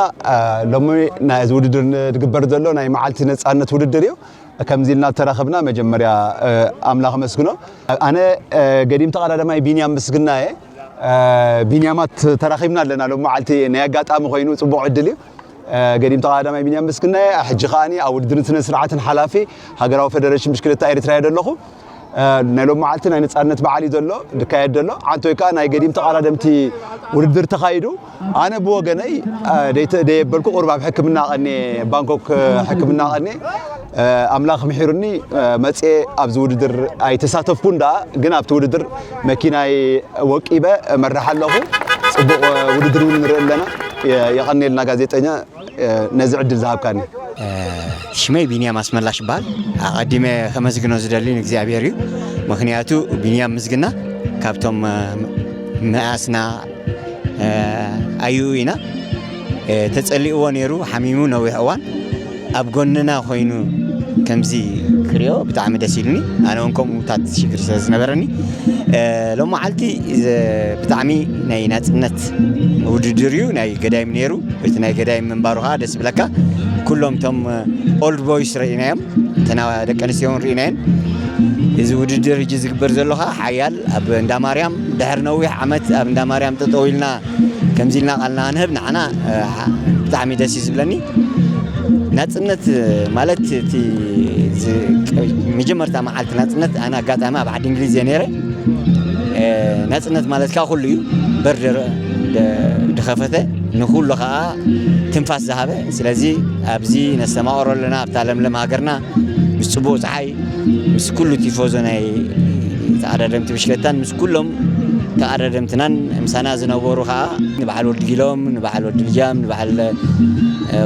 ሎሚ ናይዚ ውድድር ዝግበር ዘሎ ናይ መዓልቲ ነፃነት ውድድር እዩ። ከምዚ ኢልና ተራኸብና መጀመርያ ኣምላኽ ኣመስግኖ። ኣነ ገዲም ተቐዳዳማይ ቢንያም ምስግና እየ። ቢንያማት ተራኺብና ኣለና ሎም መዓልቲ። ናይ ኣጋጣሚ ኮይኑ ፅቡቕ ዕድል እዩ። ገዲም ተቐዳዳማይ ቢንያም ምስግና እየ። ሕጂ ከዓኒ ኣብ ውድድርን ስነ ስርዓትን ሓላፊ ሃገራዊ ፌደሬሽን ብሽክለታ ኤርትራ እየ ዘለኹ። ናይ ሎም መዓልቲ ናይ ነፃነት በዓል እዩ ዘሎ ዝካየድ ዘሎ። ዓንቶይ ከዓ ናይ ገዲም ተቐዳደምቲ ውድድር ተኻይዱ። ኣነ ብወገነይ ደየበልኩ ቁርብ ኣብ ሕክምና ቀኔ ባንኮክ ሕክምና ቀኔ ኣምላኽ ምሒሩኒ መፅኤ ኣብዚ ውድድር ኣይተሳተፍኩን። ደኣ ግን ኣብቲ ውድድር መኪናይ ወቂበ መራሕ ኣለኹ። ፅቡቕ ውድድር እውን ንርኢ ኣለና። የቐኔልና ጋዜጠኛ ነዚ ዕድል ዝሃብካኒ። ሽመይ ቢንያም ኣስመላሽ ይበሃል። ኣቐዲመ ከመስግኖ ዝደሊ ንእግዚኣብሔር እዩ። ምኽንያቱ ቢንያም ምስግና ካብቶም መኣስና ኣዩ ኢና ተጸሊእዎ ነይሩ ሓሚሙ ነዊሕ እዋን ኣብ ጎንና ኮይኑ ከምዚ ክሪኦ ብጣዕሚ ደስ ኢሉኒ። ኣነ እውን ከምኡታት ሽግር ስለ ዝነበረኒ ሎም መዓልቲ ብጣዕሚ ናይ ናጽነት ውድድር እዩ። ናይ ገዳይም ነይሩ። እቲ ናይ ገዳይም ምንባሩ ከዓ ደስ ይብለካ። ኩሎም እቶም ኦልድ ቦይስ ርኢናዮም፣ እተና ደቂ ኣንስትዮ እውን ርኢናየን። እዚ ውድድር ሕጂ ዝግበር ዘሎ ከዓ ሓያል ኣብ እንዳ ማርያም ድሕሪ ነዊሕ ዓመት ኣብ እንዳ ማርያም ጠጠው ኢልና ከምዚ ኢልና ቃልና ክንህብ ንዓና ብጣዕሚ ደስ እዩ ዝብለኒ። ናፅነት ማለት እቲ መጀመርታ መዓልቲ ናፅነት ኣነ ኣጋጣሚ ኣብ ዓዲ እንግሊዝ እየ ነይረ። ናፅነት ማለት ከዓ ኩሉ እዩ። በር ድኸፈተ ንኩሉ ከዓ ትንፋስ ዝሃበ። ስለዚ ኣብዚ ነስተማቕሮ ኣለና ኣብታ ለምለም ሃገርና ምስ ፅቡቕ ፀሓይ ምስ ኩሉ ቲፎዞ ናይ ተቐዳደምቲ ብሽክለታን ምስ ኩሎም ተቐዳደምትናን ምሳና ዝነበሩ ከዓ ንበዓል ወዲ ጊሎም ንበዓል ወዲ ልጃም ንበዓል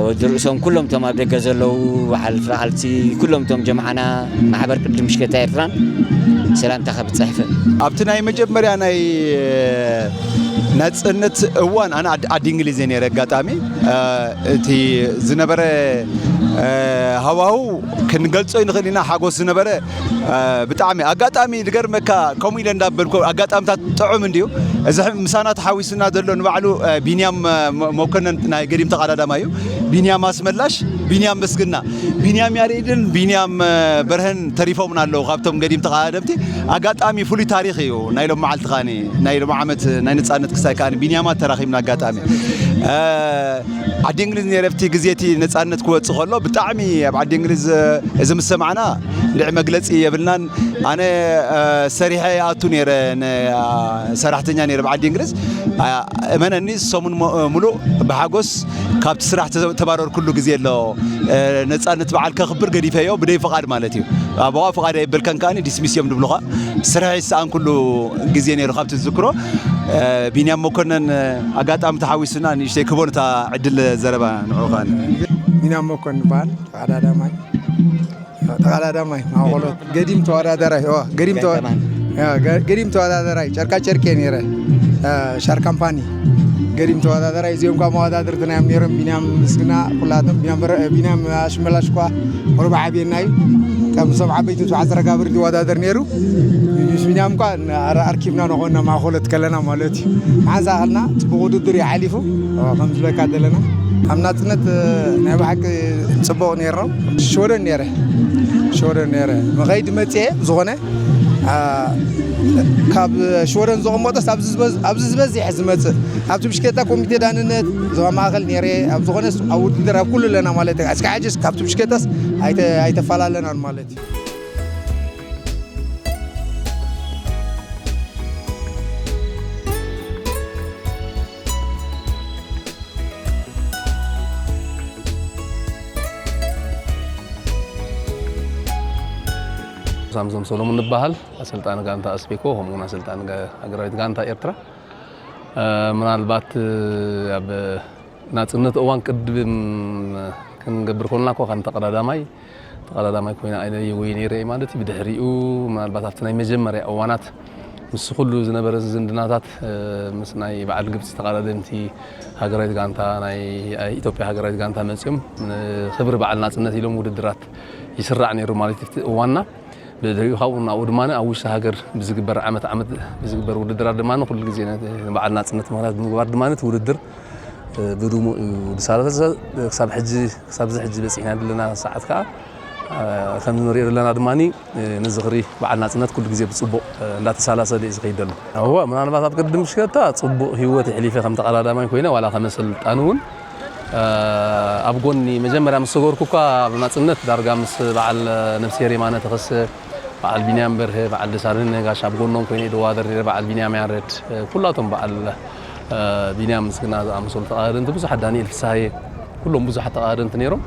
ወዲ ርእሶም ኩሎም እቶም ኣብ ደገ ዘለዉ በዓል ፍራዓልቲ ኩሎም እቶም ጀምዓና ማሕበር ቅድም ብሽክለታ ኤርትራን ሰላምታ ከብፅሕ ይፈል። ኣብቲ ናይ መጀመርያ ናይ ናፅነት እዋን ኣነ ዓዲ እንግሊዝ እየ ነይረ። ኣጋጣሚ እቲ ዝነበረ ሃዋህው ክንገልጾ ይንኽእል ኢና። ሓጎስ ዝነበረ ብጣዕሚ ኣጋጣሚ ዝገርመካ ከምኡ ኢለ እንዳበልኩ ኣጋጣምታት ጥዑም እንድዩ። እዚ ምሳና ተሓዊስና ዘሎ ንባዕሉ ቢንያም መኮነን ናይ ገዲም ተቐዳዳማ እዩ። ቢንያም ኣስመላሽ፣ ቢንያም ምስግና፣ ቢንያም ያሬድን ቢንያም በርሀን ተሪፎምና ኣለዉ ካብቶም ገዲም ተቐዳደምቲ። ኣጋጣሚ ፍሉይ ታሪኽ እዩ ናይ ሎም መዓልቲ ከዓኒ ናይ ሎም ዓመት ናይ ነፃነት ክሳይ ከዓኒ ቢንያማት ተራኺብና ኣጋጣሚ ዓዲ እንግሊዝ ነይረ ኣብቲ ግዜ እቲ ነፃነት ክወፅእ ከሎ ብጣዕሚ ኣብ ዓዲ እንግሊዝ እዚ ምስ ሰማዕና እንድዒ መግለፂ የብልናን። ኣነ ሰሪሐ ይኣቱ ነይረ ሰራሕተኛ ነይረ ኣብ ዓዲ እንግሊዝ። እመነኒ ሰሙን ሙሉእ ብሓጎስ ካብቲ ስራሕ ተባረርኩሉ ግዜ ኣሎ። ነፃነት በዓል ከኽብር ገዲፈዮ ብደይ ፍቓድ ማለት እዩ። ኣብኣ ፍቓድ ኣይበልካን ከዓኒ ዲስሚስ እዮም ዝብሉኻ። ስራሕ ይሰኣንኩሉ ግዜ ነይሩ ካብቲ ዝዝክሮ። ቢንያም መኮነን ኣጋጣሚ ተሓዊሱና ንእሽተይ ክቦን እታ ዕድል ዘረባ ንዑኻን። ቢንያም መኮነን ይበሃል። ተቐዳዳማይ ተቐዳዳማይ ማእኸሎት ገዲም ተወዳደራይ ዋ ገዲም ተወ- ያ፣ ገ- ገዲም ተወዳደራይ ጨርቃ ጨርቂ እየ ነይረ። ሻር ካምፓኒ ገዲም ተወዳደራይ እዚኦም ኳ መወዳድርትና እዮም ነይሮም። ቢንያም ምስግና ኩላቶም ቢንያም በረ- ቢንያም ኣሽመላሽ ኳ ቁሩብ ዓብየና እዩ። ከም እዞም ዓበይቲ ተባዕት ዘረጋብር ዝወዳደር ነይሩ። ምስ ቢንያም ኳ ኣረ- ኣርኪብና ንኾንና ማእኸሎት ከለና ማለት እዩ። መሓዛ ኣኸልና ፅቡቕ ውድድር እዩ ሓሊፉ። ከም ዝበካ ዘለና ኣብ ናፅነት ናይ ብሓቂ ፅቡቕ ነይሩ። ሽወደን ነይረ ሽወደን ነይረ መኸይዲ መፅኤ ዝኾነ ካብ ሽወደን ዝቕመጦስ ኣብዚ ዝበዝሕ ዝመፅእ ኣብቲ ብሽኬታ ኮሚቴ ዳንነት ዞባ ማእኸል ነይረ። ኣብ ዝኾነ ኣብ ውድድር ኣብ ኩሉ ኣለና ማለት እዩ። እስከ ሕጅስ ካብቲ ብሽኬታስ ኣይተፈላለናን ማለት እዩ። ሳምሶም ሰሎሙን ንበሃል ኣሰልጣኒ ጋንታ ኣስቤኮ ከምኡውን ኣሰልጣኒ ሃገራዊት ጋንታ ኤርትራ። ምናልባት ኣብ ናጽነት እዋን ቅድም ክንገብር ኮልና እኳ ከም ተቐዳዳማይ ተቐዳዳማይ ኮይነ ኣይነየወይ ነይረ ማለት እዩ። ብድሕሪኡ ምናልባት ኣብቲ ናይ መጀመርያ እዋናት ምስ ኩሉ ዝነበረ ዝምድናታት ምስ ናይ በዓል ግብፂ ተቐዳደምቲ ሃገራዊት ጋንታ ናይ ኢትዮጵያ ሃገራዊት ጋንታ መፅኦም ንክብሪ በዓል ናፅነት ኢሎም ውድድራት ይስራዕ ነይሩ ማለት እዩ። እዋና ብድሕሪኡ ካብኡ ናብኡ ድማ ኣብ ውሽጢ ሃገር ብዝግበር ዓመት ዓመት ብዝግበር ውድድራት ድማ ኩሉ ግዜ ንበዓል ናፅነት ምክንያት ብምግባር ድማ እቲ ውድድር ብድሙ እዩ ዝሳለሰ። ክሳብ ሕጂ ክሳብዚ ሕጂ በፂሕና ዘለና ሰዓት ከዓ ከም ንሪኦ ዘለና ድማ ንዝኽሪ በዓል ናፅነት ኩሉ ግዜ ብፅቡቕ እንዳተሳላሰለ እዩ ዝኸይድ ዘሎ። እወ ምናልባት ኣብ ቅድም ሽከታ ፅቡቕ ህይወት የሕሊፈ ከም ተቐዳዳማይ ኮይነ ዋላ ከመሰልጣን እውን ኣብ ጎኒ መጀመርያ ምስ ሰገርኩ እኳ ኣብ ናፅነት ዳርጋ ምስ በዓል ነብስሄር የማነ ተኸሰ በዓል ቢንያም በርሀ በዓል ደሳለኝ ነጋሽ ኣብ ጎኖም ኮይነ ድዋደር ነረ በዓል ቢንያም ያረድ ኩላቶም በዓል ቢንያም ምስግና ዝኣመሰሉ ተቓደምቲ ብዙሓት ዳንኤል ፍሳሃየ ኩሎም ብዙሓት ተቓደምቲ ነይሮም።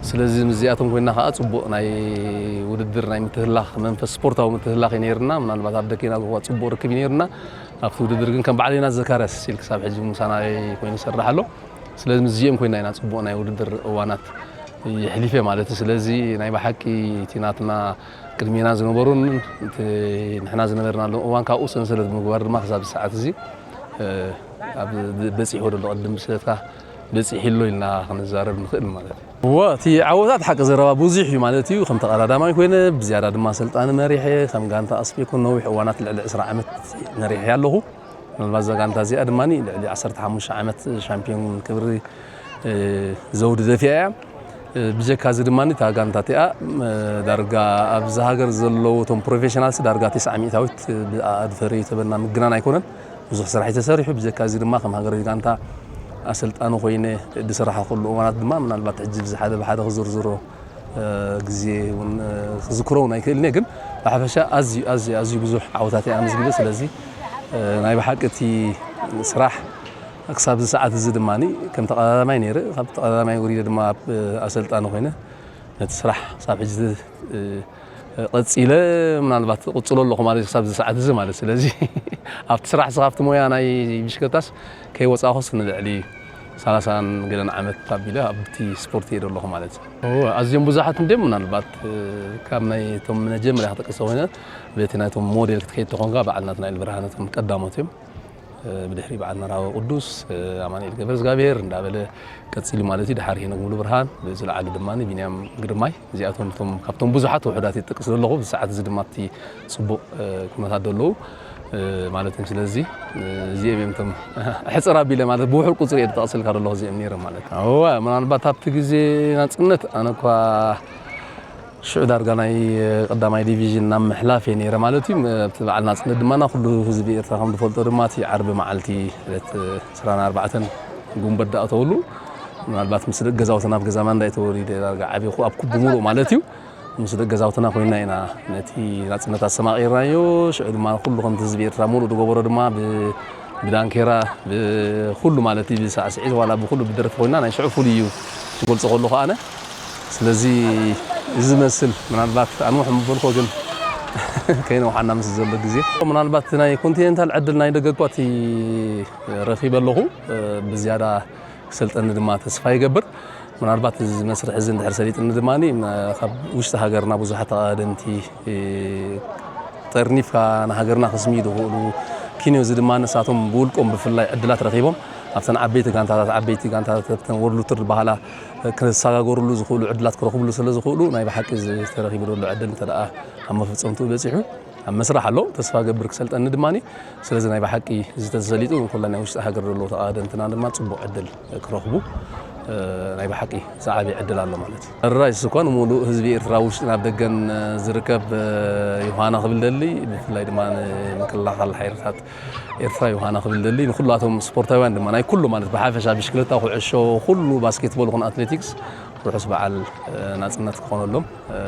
ስለዚ ምስዚኣቶም ኮይና ከዓ ፅቡቕ ናይ ውድድር ናይ ምትህላኽ መንፈስ ስፖርታዊ ምትህላኽ እዩ ነይርና። ምናልባት ኣብ ደገና ዝዋ ፅቡቕ ርክብ እዩ ነይርና። ኣብቲ ውድድር ግን ከም በዓል ዮናስ ዘካርያስ ሲል ክሳብ ሕጂ ምሳና ኮይኑ ይሰርሕ ኣሎ። ስለዚ ምስዚኦም ኮይና ኢና ፅቡቕ ናይ ውድድር እዋናት ይሕሊፈ ማለት እዩ። ስለዚ ናይ ብሓቂ እቲ ናትና ቅድሜና ዝነበሩን እቲ ንሕና ዝነበርናሉ እዋን ካብኡ ሰንሰለት ብምግባር ድማ ክሳብ ሰዓት እዚ ኣብ በፂሕዎ ዘሎ ቅድም ብስለትካ በፂሒ ኣሎ ኢልና ክንዛረብ ንኽእል ማለት እዩ። እወ እቲ ዓወታት ሓቂ ዘረባ ብዙሕ እዩ ማለት እዩ። ከም ተቐዳዳማይ ኮይነ ብዝያዳ ድማ ሰልጣኒ መሪሐ ከም ጋንታ ኣስቤኮ ነዊሕ እዋናት ልዕሊ ዕስራ ዓመት መሪሐ ኣለኹ። ምናልባት እዛ ጋንታ እዚኣ ድማ ልዕሊ ዓሰርተ ሓሙሽተ ዓመት ሻምፒዮን ክብሪ ዘውዲ ደፊኣ እያ። ብጀካ እዚ ድማ እታ ጋንታ እቲኣ ዳርጋ ኣብዚ ሃገር ዘለዉ እቶም ፕሮፌሽናልስ ዳርጋ ተስዓ ሚእታዊት ብኣድፈሪ ተበና ምግናን ኣይኮነን። ብዙሕ ስራሕ እዩ ተሰሪሑ። ብጀካ እዚ ድማ ከም ሃገራዊ ጋንታ ኣሰልጣኒ ኮይነ ዝሰራሕኩሉ እዋናት ድማ ምናልባት ሕጂ ብዝሓደ ብሓደ ክዝርዝሮ ግዜ እውን ክዝክሮ እውን ኣይክእልን እየ። ግን ብሓፈሻ ኣዝዩ ኣዝዩ ኣዝዩ ብዙሕ ዓወታት እየ ኣመዝጊበ። ስለዚ ናይ ብሓቂ እቲ ስራሕ ክሳብ እዚ ሰዓት እዚ ድማ ከም ተቐዳዳማይ ነይረ። ካብ ተቐዳዳማይ ወሪደ ድማ ኣብ ኣሰልጣኒ ኮይነ ነቲ ስራሕ ክሳብ ሕጂ ቀፂለ ምናልባት እቕፅሎ ኣለኹ ማለት እዩ ክሳብ እዚ ሰዓት እዚ ማለት። ስለዚ ኣብቲ ስራሕ ስ ካብቲ ሞያ ናይ ብሽክለታስ ከይወፃእኹስ ንልዕሊ ሰላሳን ገለን ዓመት ኣቢለ ኣብቲ ስፖርት እየ ዘለኹ ማለት እዩ። እወ፣ ኣዝዮም ብዙሓት እንድዮም ምናልባት ካብ ናይ እቶም መጀመርያ ክጠቅሶ ኮይነ በቲ ናይቶም ሞዴል ክትከይድ ተኾንካ በዓል ናትናኤል ብርሃነ እቶም ቀዳሞት እዮም። ብድሕሪ በዓል መርሃዊ ቅዱስ ኣማኑኤል ገብረ እግዚኣብሔር እንዳበለ ቀፂሉ ማለት እዩ። ድሓር ሄኖክ ሙሉ ብርሃን ብዝለዓሉ ድማ ቢንያም ግርማይ እዚኣቶም እቶም ካብቶም ብዙሓት ውሑዳት ይጠቅስ ዘለኹ ብሰዓት እዚ ድማ እቲ ፅቡቅ ኩነታት ዘለዉ ማለት እዮም። ስለዚ እዚኦም እዮም እቶም ሕፅር ኣቢለ ማለት ብውሑድ ቁፅሪ እየ ዝጠቅስልካ ዘለኹ እዚኦም ነይሮም ማለት እዩ። እወ ምናልባት ኣብቲ ግዜ ናፅነት ኣነ እኳ ሽዑ ዳርጋ ናይ ቀዳማይ ዲቪዥን ናብ ምሕላፍ እየ ነይረ ማለት እዩ። ኣብቲ በዓል ናፅነት ድማ ኩሉ ህዝቢ ኤርትራ ከም ዝፈልጦ ድማ እቲ ዓርቢ መዓልቲ ዕለት ዕስራን ኣርባዕተን ጉንበት ዳእተውሉ ምናልባት ምስ ደቂ ገዛውትና ኣብ ገዛ ማንዳ ተወሊደ ዳርጋ ዓብኹ ኣብ ኩቡ ሙሉእ ማለት እዩ። ምስ ደቂ ገዛውትና ኮይና ኢና ነቲ ናፅነት ኣስተማቒርናዮ። ሽዑ ድማ ኩሉ ከምቲ ህዝቢ ኤርትራ ሙሉእ ዝገበሮ ድማ ብ- ብዳንኬራ ብኩሉ ማለት እዩ ብሳዕስዒት ዋላ ብኩሉ ብደርፊ ኮይና ናይ ሽዑ ፍሉይ እዩ ዝገልፆ ከለኹ ኣነ ስለዚ እዚ ዝመስል ምናልባት ኣንውሕ ምበልኮ ግን ከይነውሓና ምስ ዘሎ ግዜ። ምናልባት ናይ ኮንቲኔንታል ዕድል ናይ ደገ እኳ እቲ ረኺበ ኣለኹ። ብዝያዳ ክሰልጠኒ ድማ ተስፋ ይገብር። ምናልባት እዚ መስርሕ እዚ እንድሕር ሰሊጥኒ ድማ፣ ካብ ውሽጢ ሃገርና ብዙሓት ተቓደምቲ ጠርኒፍካ ንሃገርና ክስምዩ ዝኽእሉ፣ ኪንዮ እዚ ድማ ንሳቶም ብውልቆም ብፍላይ ዕድላት ረኺቦም ኣብተን ዓበይቲ ጋንታታት፣ ዓበይቲ ጋንታታት፣ ኣብተን ወርልድ ቱር ዝበሃላ ክሰጋገሩሉ ዝኽእሉ ዕድላት ክረኽብሉ ስለ ዝኽእሉ፣ ናይ ብሓቂ እዚ ተረኺቡ ዘሎ ዕድል እንተ ደኣ ኣብ መፈጸምትኡ በጺሑ፣ ኣብ መስርሕ ኣሎ። ተስፋ ገብር ክሰልጠኒ ድማ። ስለዚ ናይ ብሓቂ እዚ ተሰሊጡ፣ ንኩለን ናይ ውሽጢ ሃገር ዘለዉ ተቓደምትና ድማ ጽቡቕ ዕድል ክረኽቡ፣ እ፣ ናይ ብሓቂ ዝዓቢ ዕድል ኣሎ ማለት እዩ። ሕራይ እሱ እኳ ንምሉእ ህዝቢ ኤርትራ፣ ውሽጥን ኣብ ደገን ዝርከብ፣ እ፣ ዮሃና ክብል ደሊ፣ ብፍላይ ድማ ንምክልኻል ሓይልታት ኤርትራ ዮሃና ክብል ደሊ፣ ንኩላቶም ስፖርታውያን ድማ ናይ ኩሉ ማለት ብሓፈሻ ብሽክለታ፣ ኩዕሾ፣ ኩሉ ባስኬትቦል ይኹን ኣትሌቲክስ ርሑስ በዓል፣ እ፣ ናጽነት ክኾነሎም፣ እ፣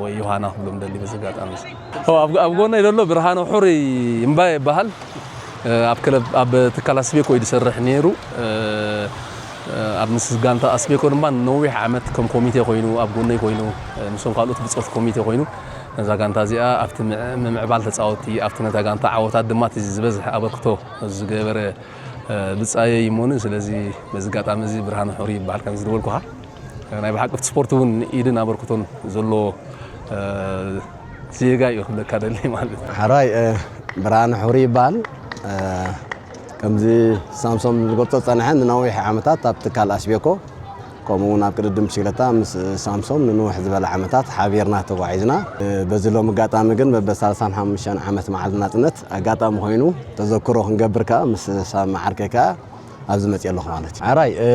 ወይ ዮሃና ክብሎም ደሊ በዚ ኣጋጣሚ እዚ። ኦ፣ ኣብ፣ ኣብ ጎነይ ዘሎ ብርሃነ ሑሪ እምባ ይበሃል። እ፣ ኣብ ክለብ፣ ኣብ ትካል ኣስቤኮ እዩ ዝሰርሕ ነይሩ። እ፣ እ፣ ኣብ ምስ ጋንታ ኣስቤኮ ድማ ነዊሕ ዓመት ከም ኮሚቴ ኮይኑ ኣብ ጎነይ ኮይኑ፣ እ፣ ምስቶም ካልኦት ብጾት ኮሚቴ ኮይኑ ነዛ ጋንታ እዚኣ ኣብቲ ምዕ-፣ ምምዕባል ተጻወትቲ፣ ኣብቲ ነታ ጋንታ ዓወታት ድማ እቲ ዝበዝሕ ኣበርክቶ ዝገበረ፣ እ፣ ብጻየይ እሞኒ። ስለዚ በዚ ኣጋጣሚ እዚ ብርሃነ ሑሪ ይበሃል ከምዚ ዝበልኩኻ። ናይ ብሓቂ ኣብቲ ስፖርት እውን ኢድን ኣበርክቶን ዘለዎ፣ እ፣ ዜጋ እዩ ክብለካ ደሊ ማለት እዩ። ሕራይ፣ እ፣ ብርሃነ ሑሪ ይበሃል። እ፣ ከምዚ ሳምሶም ዝገልጾ ዝጸንሐ ንነዊሕ ዓመታት ኣብ ትካል ኣስቤኮ፣ ከምኡ እውን ኣብ ቅድድም ብሽክለታ ምስ ሳምሶም ንንውሕ ዝበለ ዓመታት ሓቢርና ተጓዒዝና። እ፣ በዚ ሎም ኣጋጣሚ ግን በበ ሰላሳን ሓሙሽተን ዓመት መዓልቲ ናጽነት ኣጋጣሚ ኮይኑ ተዘክሮ ክንገብር ከኣ ምስ ሳሚ ዓርከይ ከኣ ኣብዚ መጽእ ኣለኹ ማለት እዩ። ሕራይ፣ እ፣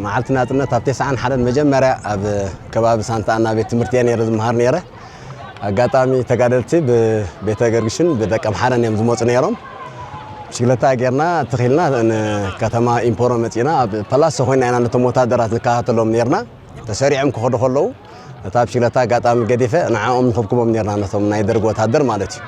መዓልቲ ናጽነት ኣብ ተስዓን ሓደን መጀመርያ ኣብ ከባቢ ሳንታ ኣና ቤት ትምህርቲ እየ ነይረ ዝመሃር ነይረ። ኣጋጣሚ ተጋደልቲ ብቤተ ገርግሽን ብደቀምሓረን እዮም ዝመጹ ነይሮም። ብሽክለታ ጌርና ትኺልና ንከተማ ኢምፖሮ መጺና፣ ኣብ ፓላሶ ኮይና ኢና ነቶም ወታደራት ንከታተሎም ነይርና። ተሰሪዖም ክኸዱ ከለዉ፣ ነታ ብሽክለታ ኣጋጣሚ ገዲፈ ንዕኦም ንኽብክቦም ነይርና፣ ነቶም ናይ ደርግ ወታደር ማለት እዩ።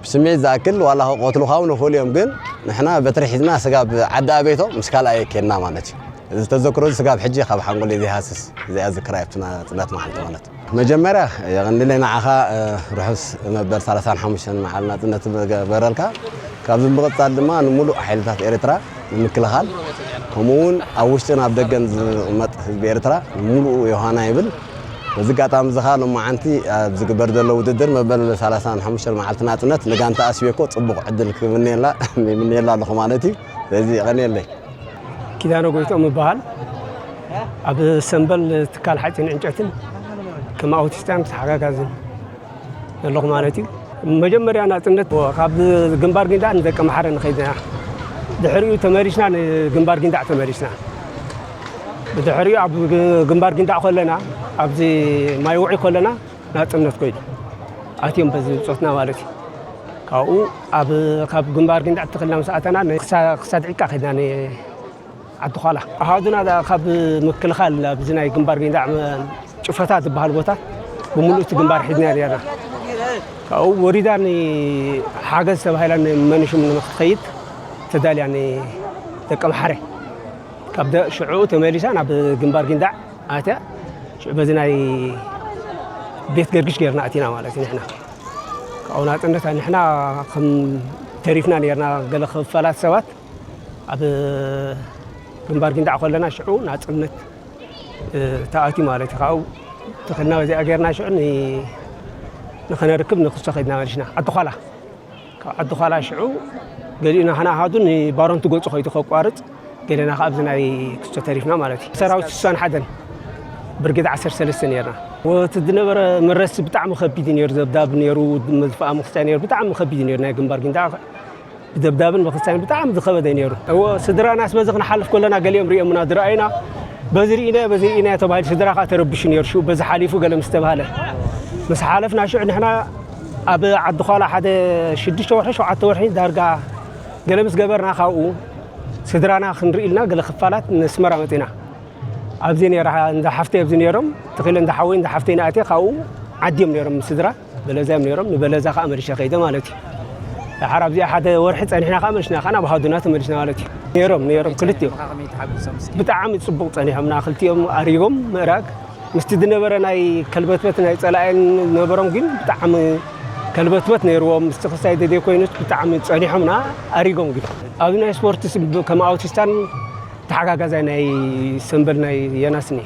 ብስምዒት ዝኣክል ዋላ ክቐትሉኻ እውን ይኽእሉ እዮም፣ ግን ንሕና በትሪ ሒዝና ስጋብ ዓዲ ኣቤቶ ምስ ካልኣየ ኬድና ማለት እዩ። እዚ ተዘክሮ እዚ ስጋብ ሕጂ ካብ ሓንጎለይ ዘይሃስስ፣ እዚኣ ዝክራ ኣብቲ ናጽነት መዓልቲ ማለት እዩ። መጀመርያ የቐንለይ ንዓኻ፣ እ፣ ርሑስ መበል ሰላሳን ሓሙሽተን መዓልቲ ናጽነት ዝገበረልካ። ካብዚ ብምቕጻል ድማ ንምሉእ ሓይልታት ኤርትራ ንምክልኻል፣ ከምኡ እውን ኣብ ውሽጥን ኣብ ደገን ዝቕመጥ ህዝቢ ኤርትራ ንምሉኡ ዮሃና ይብል። በዚ ኣጋጣሚ እዚ ኸኣ ሎማዓንቲ ኣብ ዝግበር ዘሎ ውድድር መበል ሰላሳን ሓሙሽተን መዓልቲ ናጽነት ንጋንታ ኣስቤኮ ጽቡቕ ዕድል ክምነየላ፣ ይምነየላ ኣለኹ ማለት እዩ። ስለዚ የቐንየለይ። ኪዳነ ጎይትኦም እበሃል። ኣብ ሰምበል ትካል ሓፂን ዕንጨትን ከም ኣውቲስታን ተሓጋጋዝን ዘለኹ ማለት እዩ። መጀመርያ ናፅነት ካብ ግንባር ጊንዳዕ ንደቀምሓረ ንኸይድ ኢና። ድሕሪኡ ተመሊስና ንግንባር ጊንዳዕ ተመሊስና። ብድሕሪኡ ኣብ ግ-፣ ግንባር ጊንዳዕ ከለና፣ ኣብዚ ማይ ውዒ ከለና ናፅነት ኮይኑ ኣትዮም በዚ ብፆትና ማለት እዩ። ካብኡ ኣብ፣ ካብ ግንባር ጊንዳዕ ተኸልና ምስ ኣተና ን-፣ ክሳ-፣ ክሳድ ዒቃ ከድና ን-፣ ዓዲ ዃላ። ኣሃዱና ዳ ካብ ምክልኻል ኣብዚ ናይ ግንባር ጊንዳዕ መ-፣ ጭፈታ ዝበሃል ቦታ ብምሉእ እቲ ግንባር ሒዝና ነርና። ካብኡ ወሪዳ ንሓገዝ ተባሂላ ንመንሽም ንክትኸይድ ተዳልያ ንደቀምሓረ። ካብ ደ-፣ ሽዑ ተመሊሳ ናብ ግንባር ጊንዳዕ ኣትያ። ሽዑ በዚ ናይ ቤት ገርግሽ ጌርና ኣቲና ማለት እዩ ንሕና። ካብኡ ናጽነት ንሕና ከም ተሪፍና ኔርና፣ ገለ ክፋላት ሰባት ኣብ ግንባር ጊንዳዕ ከለና ሽዑ ናጽነት፣ እ፣ ተኣትዩ ማለት እዩ። ካብኡ ተኸድና በዚኣ ጌርና ሽዑ ን-፣ ንኸነርክብ ንክሶ ከድና መሊስና ዓዲ ዃላ። ካብ ዓዲ ዃላ ሽዑ ገሊኡና ከነኣሃዱ ንባረንቱ ገጹ ከይዱ ከቋርጽ፣ ገለና ከኣ ኣብዚ ናይ ክስቶ ተሪፍና ማለት እዩ። ሰራዊት ስሳን ሓደን ብርጌድ ዓሰርተ ሰለስተ ነርና። ወቲ ዝነበረ መረሲ ብጣዕሚ ከቢድ እዩ ነይሩ፣ ዘብዳብ ነይሩ፣ መዝፋኣ ምኽሳይ ነይሩ፣ ብጣዕሚ ከቢድ እዩ ነይሩ። ናይ ግንባር ጊንዳዕ ብደብዳብን ምኽሳይን ብጣዕሚ ዝኸበደ እዩ ነይሩ። እወ፣ ስድራናስ በዚ ክንሓልፍ ከለና ገሊኦም ሪኦምና ዝረኣዩና፣ በዚ ርኢናዮ፣ በዚ ርኢናዮ ተባሂሉ ስድራ ከኣ ተረቢሹ ነይሩ። ሽዑ በዚ ሓሊፉ ገለ ምስ ተባህለ፣ ምስ ሓለፍና ሽዑ ንሕና ኣብ ዓዲ ዃላ ሓደ ሽዱሽተ ወርሒ፣ ሸውዓተ ወርሒ ዳርጋ ገለ ምስ ገበርና ካብኡ ስድራና ክንርኢ ኢልና ገለ ክፋላት ንስመራ መጺና። ኣብዚ ነይራ፣ እንዳ ሓፍተይ ኣብዚ ነይሮም፣ ተኺለ እንዳ ሓወይ እንዳ ሓፍተይ ንኣትየ ካብኡ ዓድዮም ነይሮም ስድራ፣ በለዛ እዮም ነይሮም፣ ንበለዛ ከኣ መሊሸ ከይደ ማለት እዩ። ድሓር ኣብዚኣ ሓደ ወርሒ ጸኒሕና ከኣ መሊስና ከኣ ናብ ኣሃዱና ተመሊስና ማለት እዩ። ነይሮም፣ ነይሮም ክልቲኦም። ብጣዕሚ ጽቡቕ ጸኒሖምና፣ ክልቲኦም ኣሪጎም ምእራግ። ምስቲ ዝነበረ ናይ ከልበትበት ናይ ጸላእን ነበሮም ግን ብጣዕሚ ከልበትበት ነይርዎም። ምስቲ ክሳይ ደድየ ኮይኑስ ብጣዕሚ ጸኒሖምና ኣሪጎም። ግን ኣብዚ ናይ ስፖርት ስ-፣ ከም ኣውቲስታን ተሓጋጋዛይ ናይ ሰምበል ናይ የናስኒ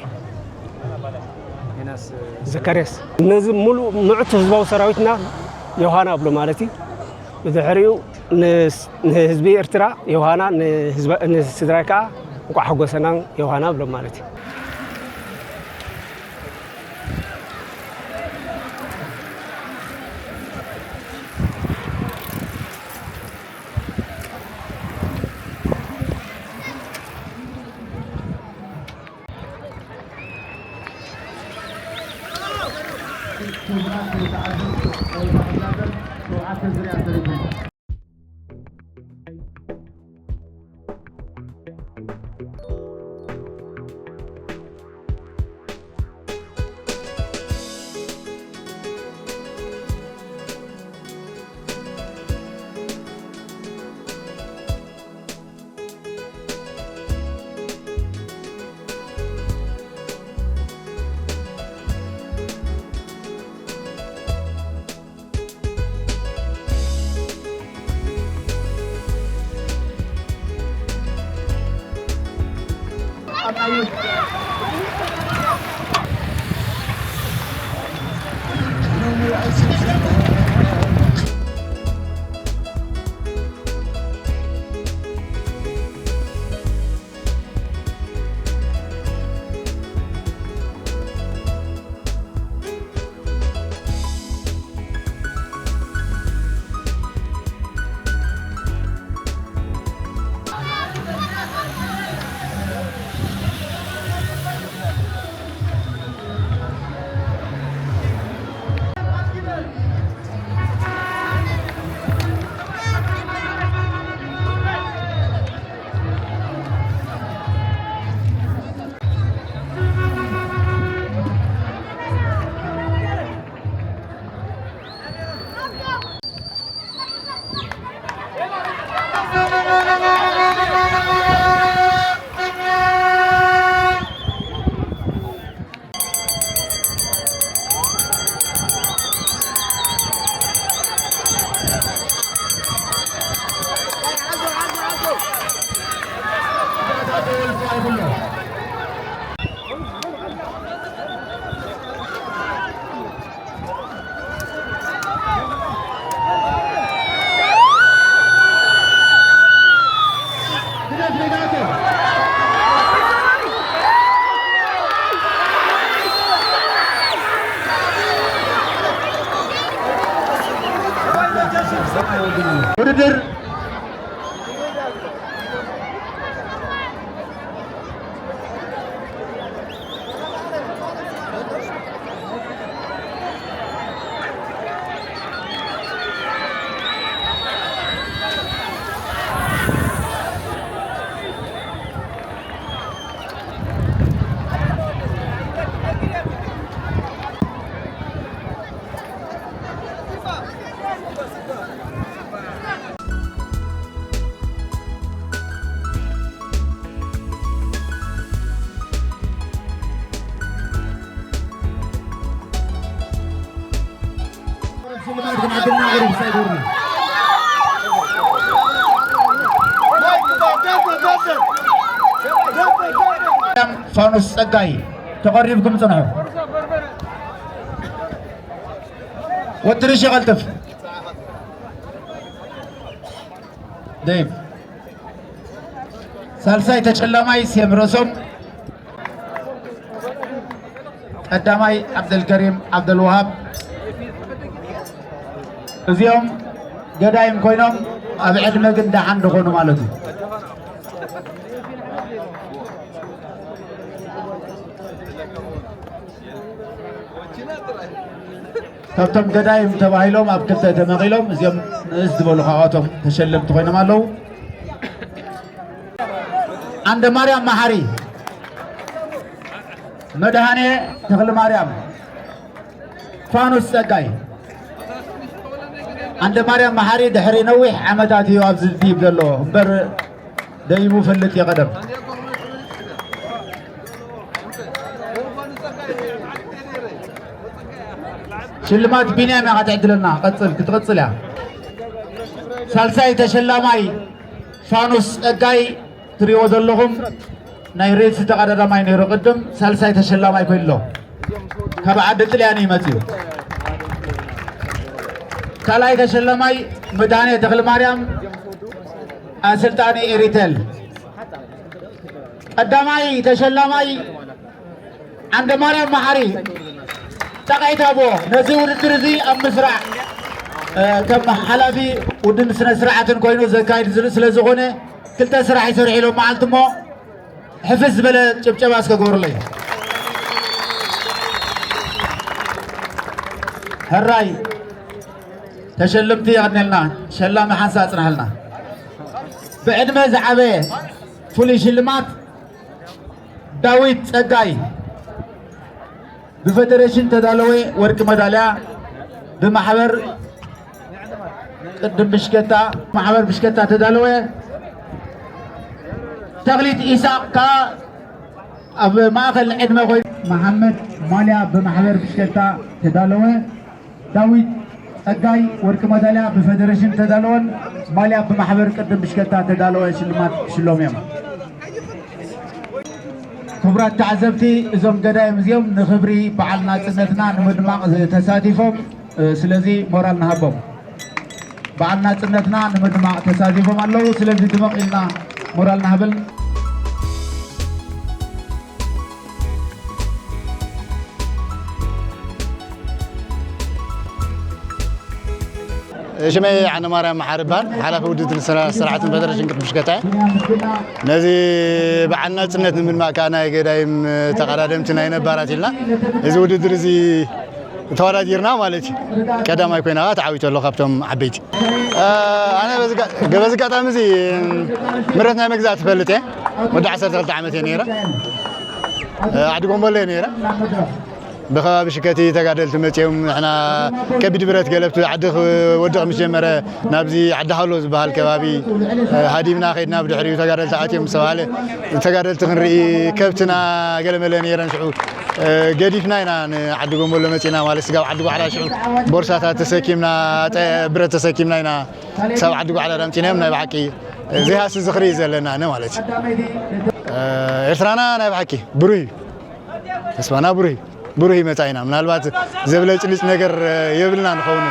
ዘካርያስ፣ ነዚ ሙሉእ ምዕቱ ህዝባዊ ሰራዊትና ዮሃና ብሎ ማለት እዩ። ብድሕሪኡ ንስ-፣ ንህዝቢ ኤርትራ ዮሃና፣ ንህዝበ-፣ ንስድራይ ከዓ እንቋዕ ሓጎሰና ዮሃና ብሎ ማለት እዩ። ውድድር ፋኖስ ጸጋይ ተቐሪብኩም ጽንሑ። ወትርሽ ይቐልጥፍ። ደይብ። ሳልሳይ ተጨላማይ ሴም ርእሶም። ቀዳማይ ዓብደልከሪም ዓብደልወሃብ። እዚኦም ገዳይም ኮይኖም ኣብ ዕድመ ግን ደሓን ዝኾኑ ማለት እዩ። ካብቶም ገዳይም ተባሂሎም ኣብ ክልተ ተመቒሎም፣ እዚኦም ንእስ ዝበሉ ካብኣቶም ተሸለምቲ ኮይኖም ኣለዉ። ዓንደ ማርያም መሓሪ፣ መድሃኔ ተኽለ ማርያም፣ ፋኑስ ጸጋይ። ዓንደ ማርያም መሓሪ ድሕሪ ነዊሕ ዓመታት እዩ ኣብዚ ዲብ ዘሎ እምበር ደይቡ ፈልጥ እዩ ቀደም። ሽልማት ቢንያም ኢኻ ትዕድለና። ቀጽል፣ ክትቐጽል እያ። ሳልሳይ ተሸላማይ ፋኑስ ጸጋይ ትሪእዎ ዘለኹም ናይ ሬድሲ ተቐዳዳማይ ነይሩ። ቅድም ሳልሳይ ተሸላማይ ኮይኑ ኣሎ። ካብ ዓዲ ጥልያን እዩ መጺኡ። ካልኣይ ተሸላማይ መድሃኔ ተኽለማርያም፣ ኣሰልጣኒ ኤሪቴል። ቀዳማይ ተሸላማይ ዓንደማርያም መሓሪ፣ ጠቕዒት ኣብዎ። ነዚ ውድድር እዚ ኣብ ምስራዕ፣ እ፣ ከም ሓላፊ ውድን ስነ ስርዓትን ኮይኑ ዘካይድ ዝል-፣ ስለ ዝኾነ ክልተ ስራሕ ይሰርሕ ኢሎም መዓልቲ እሞ ሕፍስ ዝበለ ጭብጨባ እስከ ግበሩለይ። ሕራይ ተሸለምቲ የቐንየልና። ሸላሚ ሓንሳእ ኣጽንሓልና። ብዕድመ ዝዓበየ ፍሉይ ሽልማት ዳዊት ጸጋይ ብፈደሬሽን ተዳለወ ወርቂ መዳልያ፣ ብማሕበር ቅድም ብሽከታ፣ ማሕበር ብሽከታ ተዳለወ። ተኽሊት ኢሳቕ ከኣ ኣብ ማእኸል ዕድመ ኮይኑ፣ መሓመድ ማልያ ብማሕበር ብሽከታ ተዳለወ። ዳዊት ጸጋይ ወርቂ መዳልያ ብፈደሬሽን ተዳለወን ማልያ ብማሕበር ቅድም ብሽከታ ተዳለወ ሽልማት ሽሎም እዮም። ክቡራት ተዓዘብቲ፣ እዞም ገዳይም እዚኦም ንኽብሪ በዓል ናጽነትና ንምድማቕ ተሳቲፎም፣ እ፣ ስለዚ ሞራል ንሃቦም። በዓል ናጽነትና ንምድማቕ ተሳቲፎም ኣለዉ። ስለዚ ድመቕ ኢልና ሞራል ንሃበል። ሽመይ ዓንደማርያም መሓሪ እበሃል፣ ሓላፊ ውድድር ስራ-፣ ስርዓትን ፈደሬሽን ቅድም ብሽከታ እየ። ነዚ በዓል ናጽነት ንምድማቕ ከኣ ናይ ገዳይም ተቐዳደምቲ ናይ ነባራት ኢልና እዚ ውድድር እዚ ተወዳዲርና ማለት እዩ። ቀዳማይ ኮይና ከኣ ተዓዊቱ ኣሎ ካብቶም ዓበይቲ። እ፣ ኣነ በዚ ጋ-፣ በዚ ኣጋጣሚ እዚ ምረት ናይ መግዛእቲ እፈልጥ እየ። ወዲ ዓሰርተ ክልተ ዓመት እየ ነይረ። እ፣ ዓዲ ጎንቦሎ እየ ነይረ። ብከባቢ ሽከቲ ተጋደልቲ መጺኦም፣ ንሕና ከቢድ ብረት ገለብቲ ዓዲ ክወድቕ ምስ ጀመረ ናብዚ ዓዲ ሃሎ ዝበሃል ከባቢ፣ እ፣ ሃዲምና ከይድና፣ ብድሕሪኡ ተጋደልቲ ኣትዮም ዝተባህለ፣ ተጋደልቲ ክንርኢ፣ ከብትና ገለመለ ነይረን። ሽዑ፣ እ፣ ገዲፍና ኢና ንዓዲ ጎንቦሎ መጺና፣ ማለት ስጋብ ዓዲ ጓዕላ ሽዑ ቦርሳታት ተሰኪምና፣ ጠ-፣ ብረት ተሰኪምና ኢና ክሳብ ዓዲ ጓዕላ ኣምጺናዮም። ናይ ብሓቂ ዘይሃሲ ዝኽሪ እዩ ዘለና ኣነ ማለት እዩ። እ፣ ኤርትራና ናይ ብሓቂ ብሩህ እዩ። ተስፋና ብሩህ እዩ። ብሩህ ይመጻ ኢና። ምናልባት ዘብለጭልጭ ነገር፣ እ፣ የብልና ንኸውን።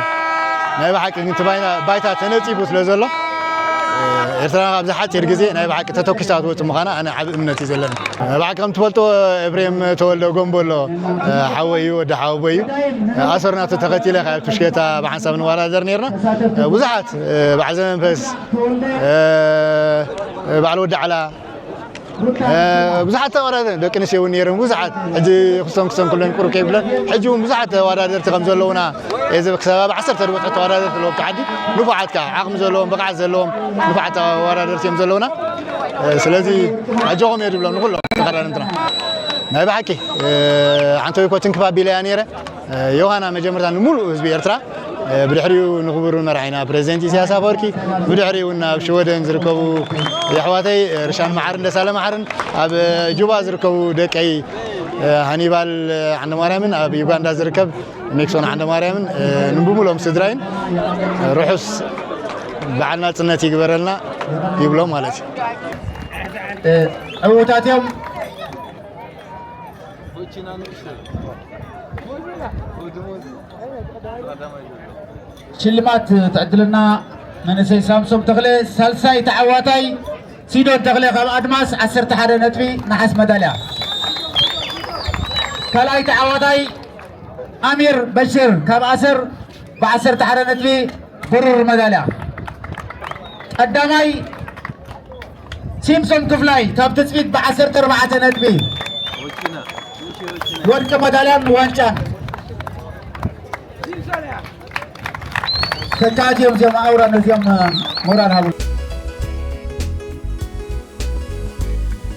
ናይ ብሓቂ ግን እቲ ባይና-፣ ባይታ ተነጺፉ ስለ ዘሎ፣ እ፣ ኤርትራ ኣብዚ ሓጺር ግዜ ናይ ብሓቂ ተተኲሳ ትወጽእ ምዃና ኣነ ዓቢ እምነት እዩ ዘለኒ። ናይ ብሓቂ ከም ትፈልጦ ኤፍሬም ተወልደ ጎንቦሎ፣ እ፣ ሓወይ እዩ፣ ወዲ ሓወቦይ እዩ። እ፣ ኣሰር ናቱ ተኸቲለ ካብ ፕሽከታ ብሓንሳብ ንወዳደር ነይርና። እ፣ ብዙሓት፣ እ፣ በዓል ዘመንፈስ፣ እ፣ በዓል ወዲ ዓላ፣ እ፣ ብዙሓት ተወዳደርቲ ደቂ ኣንስትዮ እውን ነይረን፣ ብዙሓት። ሕጂ ክስተን ክስተን ኩለን ቁሩብ ከይብለን፣ ሕጂ እውን ብዙሓት ተወዳደርቲ ከም ዘለዉና፣ እዚ ክሳብ ኣብ ዓሰርተ ዝበጽሑ ተወዳደርቲ ኣለዉ ኣብቲ ዓዲ። ንፉዓት ከኣ፣ ዓቕሚ ዘለዎም፣ ብቕዓት ዘለዎም ንፉዓት ተወዳደርቲ እዮም ዘለዉና። እ፣ ስለዚ ኣጆኹም እየ ዝብሎም ንኹሎም ተቐዳደምትና። ናይ ብሓቂ፣ እ፣ ዓንተወይ ኮ ትንክፍ ኣቢለ እያ ነይረ። ዮሃና መጀመርታ ንምሉእ ህዝቢ ኤርትራ፣ ብድሕሪኡ ንክቡር መራሒና ፕረዚደንት ኢሳያስ ኣፈወርቂ፣ ብድሕሪኡ እውን ኣብ ሽወደን ዝርከቡ የሕዋተይ ርሻን መሓርን ደሳለ መሓርን፣ ኣብ ጁባ ዝርከቡ ደቀይ ሃኒባል ዓንደማርያምን ኣብ ዩጋንዳ ዝርከብ ኒክሶን ዓንደማርያምን፣ ንብሙሉኦም ስድራይን ርሑስ በዓል ናጽነት ይግበረልና ይብሎም ማለት እዩ። ዕዉታት እዮም። ሽልማት ትዕድልና መንእሰይ ሳምሶም ተኽለ፣ ሳልሳይ ተዓዋታይ ሲዶን ተኽለ ካብ ኣድማስ ዓሰርተ ሓደ ነጥቢ ነሓስ መዳልያ። ካልኣይ ተዓዋታይ ኣሚር በሽር ካብ ኣሰር ብዓሰርተ ሓደ ነጥቢ ብሩር መዳልያ። ቀዳማይ ሲምሶን ክፍላይ ካብ ትጽቢት ብዓሰርተ ኣርባዕተ ነጥቢ ወርቂ መዳልያን ዋንጫን። ተካእቲ እዮም እዚኦም ኣውራ ነዚኦም ሞራል ሃቡ።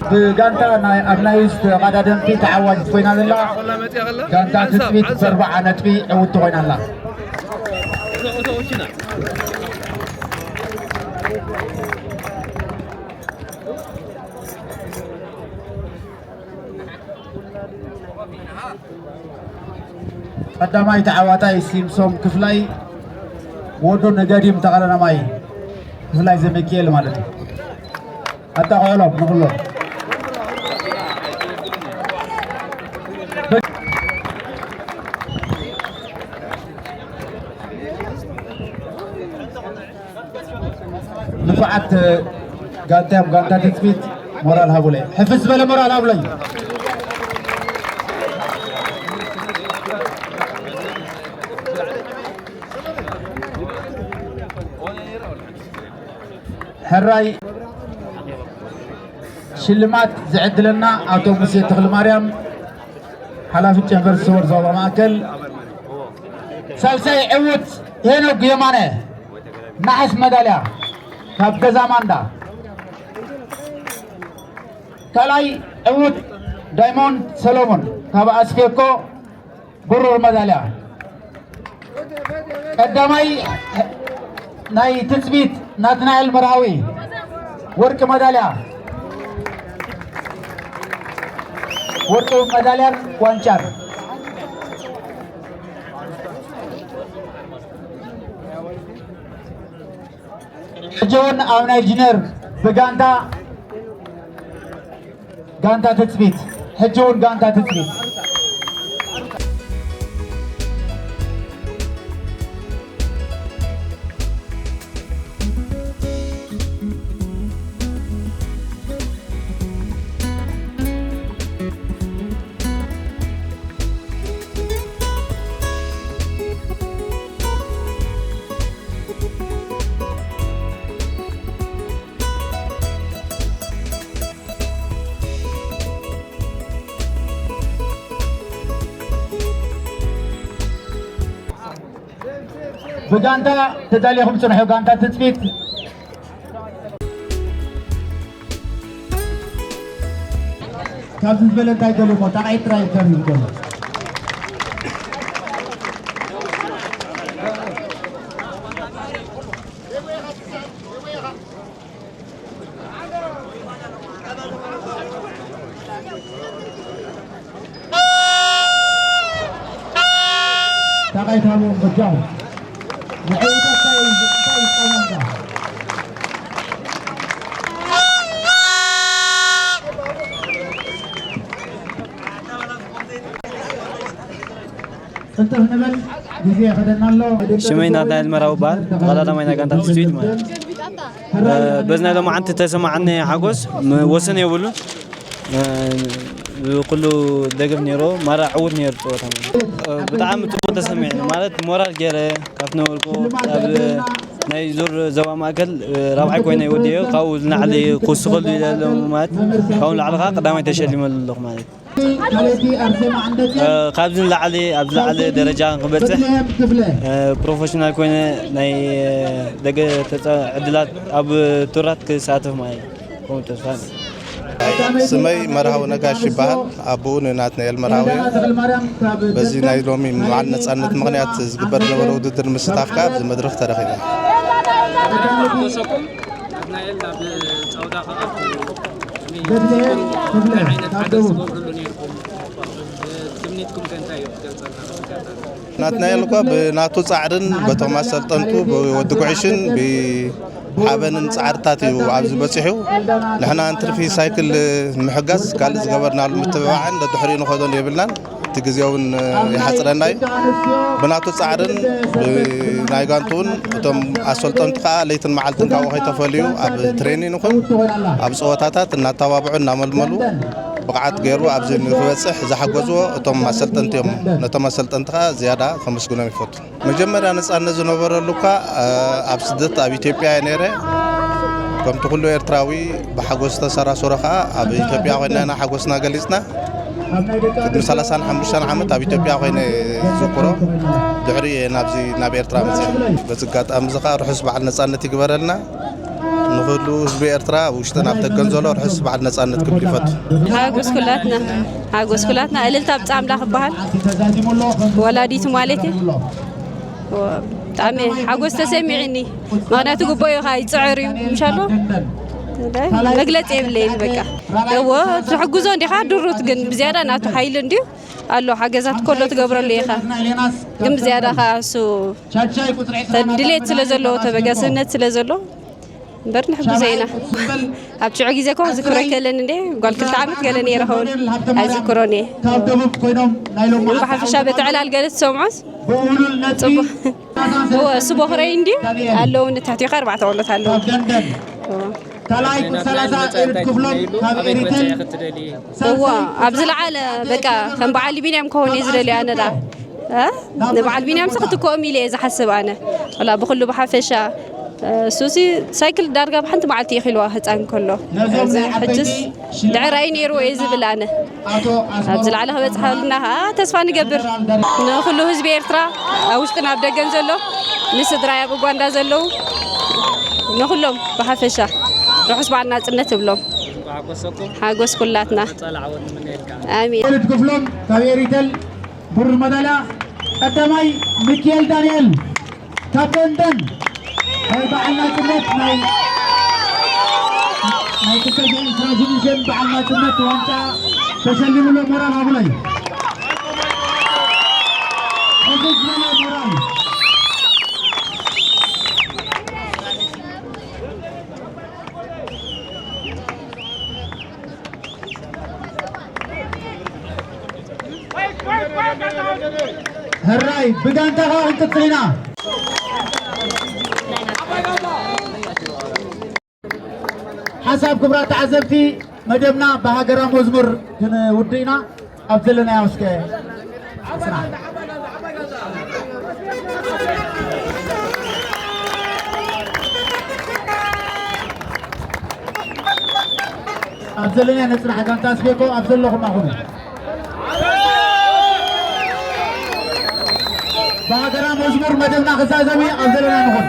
ብጋንታ ናይ ኣርናይስ ተቐዳደምቲ ተዓዋቲት ኮይና ዘላ ጋንታ ትጽቢት ብኣርባዓ ነጥቢ ዕውቲ ኮይና ኣላ። ቀዳማይ ተዓዋታይ ሲምሶም ክፍላይ፣ ወዶ ነጋዲም ተቓዳዳማይ ክፍላይ ዘመኪኤል ማለት እዩ። ኣጣቕዕሎም ንኹሎም። ንፉዓት ጋንታ እዮም፣ ጋንታ ትጽቢት ሞራል ሃቡለይ። ሕፍስ ዝበለ ሞራል ሃቡለይ። ሕራይ ሽልማት ዝዕድለና ኣቶ ሙሴ ተኽለማርያም፣ ሓላፊ ጨንፈር ስፖርት ዞባ ማእከል። ሳልሳይ ዕዉት ሄኖክ የማነ፣ ነሓስ መዳልያ ካብ ገዛ ማንዳ። ካልኣይ ዕዉት ዳይሞንድ ሰሎሞን ካብ ኣስፌኮ፣ ብሩር መዳልያ። ቀዳማይ ናይ ትጽቢት ናትናኤል መርሃዊ፣ ወርቂ መዳልያ። ወርቂ መዳልያን ዋንጫን። ሕጂ እውን ኣብ ናይ ጅነር ብጋንታ፣ ጋንታ ትጽቢት፣ ሕጂ እውን ጋንታ ትጽቢት። ብጋንታ ተዳሊኹም ጽንሑ፣ ጋንታ ትጽቢት። ካብዚ ዝበለ እንታይ ደልዩ እሞ፣ ጣቕዒት ጥራይ እዩ ደልዩ ዘሎ። ታቃይ ታቦ በጃው ንዕውታ እንታይ እንታይ ይጠመንዳ። ቅልጥፍ ንበል፣ ግዜ ይኸደና ኣሎ። ሽመይ ናትናኤል መራዊ ይበሃል። ተቐዳዳማይ ናይ ጋንታ ትጽቢት ማለት እዩ። እ፣ በዚ ናይ ሎማዓንቲ ተሰማዓኒ ሓጎስ ም-፣ ወሰን የብሉን። እ፣ ኩሉ ደገፍ ነይሩ፣ ማራ ዕዉት ነይሩ ጸወታ ማለት እዩ። እ፣ ብጣዕሚ ጽቡቕ ተሰሚዕኒ፣ ማለት ሞራል ገይረ ካብ ነበርኩ ኣብ ናይ ዙር ዞባ ማእከል፣ እ፣ ራብዓይ ኮይነ ወዲኤ፣ ካብኡ ንላዕሊ ክውስኸሉ ኢለ ኣለኹ ማለት፣ ካብኡ ንላዕሊ ከኣ ቀዳማይ ተሸሊመሉ ኣለኹ ማለት እዩ። እ፣ ካብዚ ንላዕሊ፣ ኣብ ዝለዓለ ደረጃ ንክበጽሕ፣ እ፣ ፕሮፌሽናል ኮይነ ናይ፣ እ፣ ደገ ተጻ-፣ ዕድላት ኣብ ቱራት ክሳተፍ ማለት እዩ። ከምኡ ተስፋ ኣለኒ። ስመይ መርሃዊ ነጋሽ ይበሃል። ኣቦኡ ንናትናኤል መርሃዊ እዩ። በዚ ናይ ሎሚ በዓል ነጻነት ምኽንያት ዝግበር ዝነበረ ውድድር ምስታፍ ከኣ ኣብዚ መድረኽ ተረኺበ። ናትናኤል ናብ ጸወታ ክኣቱ እንታይ ዓይነት ሓገዝ ትገብርሉ ነይርኩም? ትምኒትኩም ከ እንታይ እዩ? ክትገልጸልና? ናትናኤል እኳ ብናቱ ጻዕርን በቶም ኣሰልጠንቱ ብወዲ ጉዕሽን ብሓበንን ጻዕርታት እዩ ኣብዚ በጺሑ። ንሕና እንትርፊ ሳይክል ንምሕጋዝ ካልእ ዝገበርናሉ ምትብባዕን ደድሕሪኡ ንኸዶን የብልናን። እቲ ግዜ እውን ይሓጽረና እዩ። ብናቱ ጻዕርን ብናይ ጋንቱ እውን እቶም ኣሰልጠንቱ ከኣ ለይትን መዓልትን ካብኡ ከይተፈልዩ ኣብ ትሬኒን ይኹን ኣብ ጸወታታት እናተባብዑ እናመልመሉ ብቕዓት ገይሩ ኣብዚ ንክበጽሕ ዝሓገዝዎ እቶም ኣሰልጠንቲ እዮም። ነቶም ኣሰልጠንቲ ከኣ ዝያዳ ከመስግኖም ይፈቱ። መጀመርያ ነጻነት ዝነበረሉ እኳ፣ እ፣ ኣብ ስደት ኣብ ኢትዮጵያ እየ ነይረ። ከምቲ ኩሉ ኤርትራዊ ብሓጎስ ዝተሰራሰሮ ከኣ ኣብ ኢትዮጵያ ኮይና ኢና ሓጎስና ገሊጽና። ቅድሚ ሰላሳን ሓሙሽተን ዓመት ኣብ ኢትዮጵያ ኮይነ ዝዝክሮ። ድሕሪ እየ ናብዚ ናብ ኤርትራ መጽየ። በዚ ኣጋጣሚ እዚ ከኣ ርሑስ በዓል ነጻነት ይግበረልና። ንኹሉ ህዝቢ ኤርትራ ኣብ ውሽጥን ኣብ ደገን ዘሎ ርሑስ በዓል ነጻነት ክብል ይፈቱ። ሓጎስ ኩላትና፣ ሓጎስ ኩላትና፣ እልልታ ብጻ ኣምላኽ ይበሃል። ወላዲቱ ማለት እዩ። ብጣዕሚ ሓጎስ ተሰሚዕኒ። ምኽንያቱ ግቦ እዩ፣ ከዓ ይጽዕር እዩ። ምሻሎ መግለጺ የብለይን በቃ። እዎ፣ ትሕግዞ እንዲኻ ድሩት ግን ብዝያዳ ናቱ ሓይሊ እንድዩ ኣሎ። ሓገዛት ከሎ ትገብረሉ ኢኻ። ግን ብዝያዳ ኸዓ እሱ ድሌት ስለ ዘለዎ፣ ተበጋስነት ስለ ዘለዎ እምበር ንሕግዞ ኢና። ኣብ ሽዑ ግዜ እኮ ክዝክሮ ኣይክእልን እንዴ፣ ጓል ክልተ ዓመት ገለ ነይረ ኸውን። ኣይዝክሮን እየ። ካብ ደቡብ ኮይኖም ናይ ሎም ብሓፈሻ በቲ ዕላል ገለ ትሰምዖስ? ብእሉል ነጥቢ ጽቡቕ። እዎ፣ እሱ ቦኽረይ እንድዩ ኣለዉ፣ ንታሕቲ ኢኻ ኣርባዕተ ቆልዑት ኣለዉ። ካብ ደንደን እዎ። ካልኣይ ቁጽሪ ሰላሳ ኤልድ ክፍሎም ካብ ኤሪትል እዎ፣ ኣብ ዝለዓለ በቃ ከም በዓል ቢንያም ክኸውን እየ ዝደልዮ ኣነ ደኣ። እ? ንበዓል ቢንያምስ ክትኮኦም ኢለ እየ ዝሓስብ ኣነ። ወላ ብኹሉ ብሓፈሻ፣ እ፣ ሱሲ ሳይክል ዳርጋ ብሓንቲ መዓልቲ ይኺልዋ ህፃን ከሎ። ነዞም ኣብዚ ናይ ዓበይቲ ሕጅስ ሽልማት ድዕራይ ነይርዎ እየ ዝብል ኣነ። ኣቶ ኣብ ኣስማማው ዝለዓለ ክበፅሓልና ከዓ ተስፋ ንገብር። ንኹሉ ህዝቢ ኤርትራ ኣብ ውሽጥን ኣብ ደገን ዘሎ፣ ንስድራይ ኣብ ኡጋንዳ ዘለዉ፣ ንኹሎም ብሓፈሻ ርሑስ በዓል ናጽነት እብሎም። ሓጎስ ኩላትና። ኣሜን። ወልድ ክፍሎም ካብ ኤሪተል ብሩር መዳልያ፣ ቀዳማይ ሚኪኤል ዳንኤል ካብ ለንደን ናይ በዓል ናጽነት ናይ ናይ ክልተ ሺሕ ዕስራ ሺንሽን በዓል ናጽነት ዋንጫ ተሸሊሙሎ። ሞራል ሃቡለይ። ሕጉስ ዝበለ ሞራል። ሕራይ ብጋንታ ከዓ ክንቅጽል ኢና። ሓሳብ ክቡራት ተዓዘብቲ መደብና ብሃገራዊ መዝሙር ክንውድእ ኢና። ኣብ ዘለናዮ እስከ ስራሕ ኣብ ዘለና ነጽናሕ ጋንታ ስቤኮ ኣብ ዘለኹም ኣኹም ብሃገራ መዝሙር መደብና ክዛዘሚ ኣብ ዘለና ንኹን።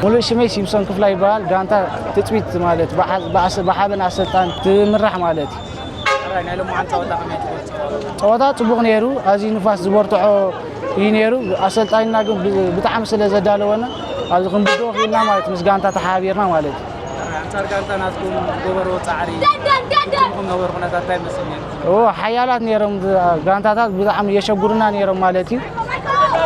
ሙሉእ ሽመይ ሲምሶን ክፍላ ይበሃል። ጋንታ ትጽቢት ማለት ብሓ-፣ ብኣሰ-፣ ብሓበን ኣሰልጣን ትምራሕ ማለት እዩ። ጸወታ ጽቡቕ ነይሩ። ኣዝዩ ንፋስ ዝበርትዖ እዩ ነይሩ። ኣሰልጣኒና ግን ብ-፣ ብጣዕሚ ስለ ዘዳለወና ኣብዚ ክንብድሆ ክኢልና ማለት ምስ ጋንታ ተሓባቢርና ማለት እዩ። ኣንጻር ጋንታ ናትኩም ዝገበርዎ ጻዕሪ ትምኩም ነበሩ ኩነታት እንታይ ይመስል ነይሩ? ኦ፣ ሓያላት ነይሮም። ጋንታታት ብጣዕሚ የሸጉሩና ነይሮም ማለት እዩ።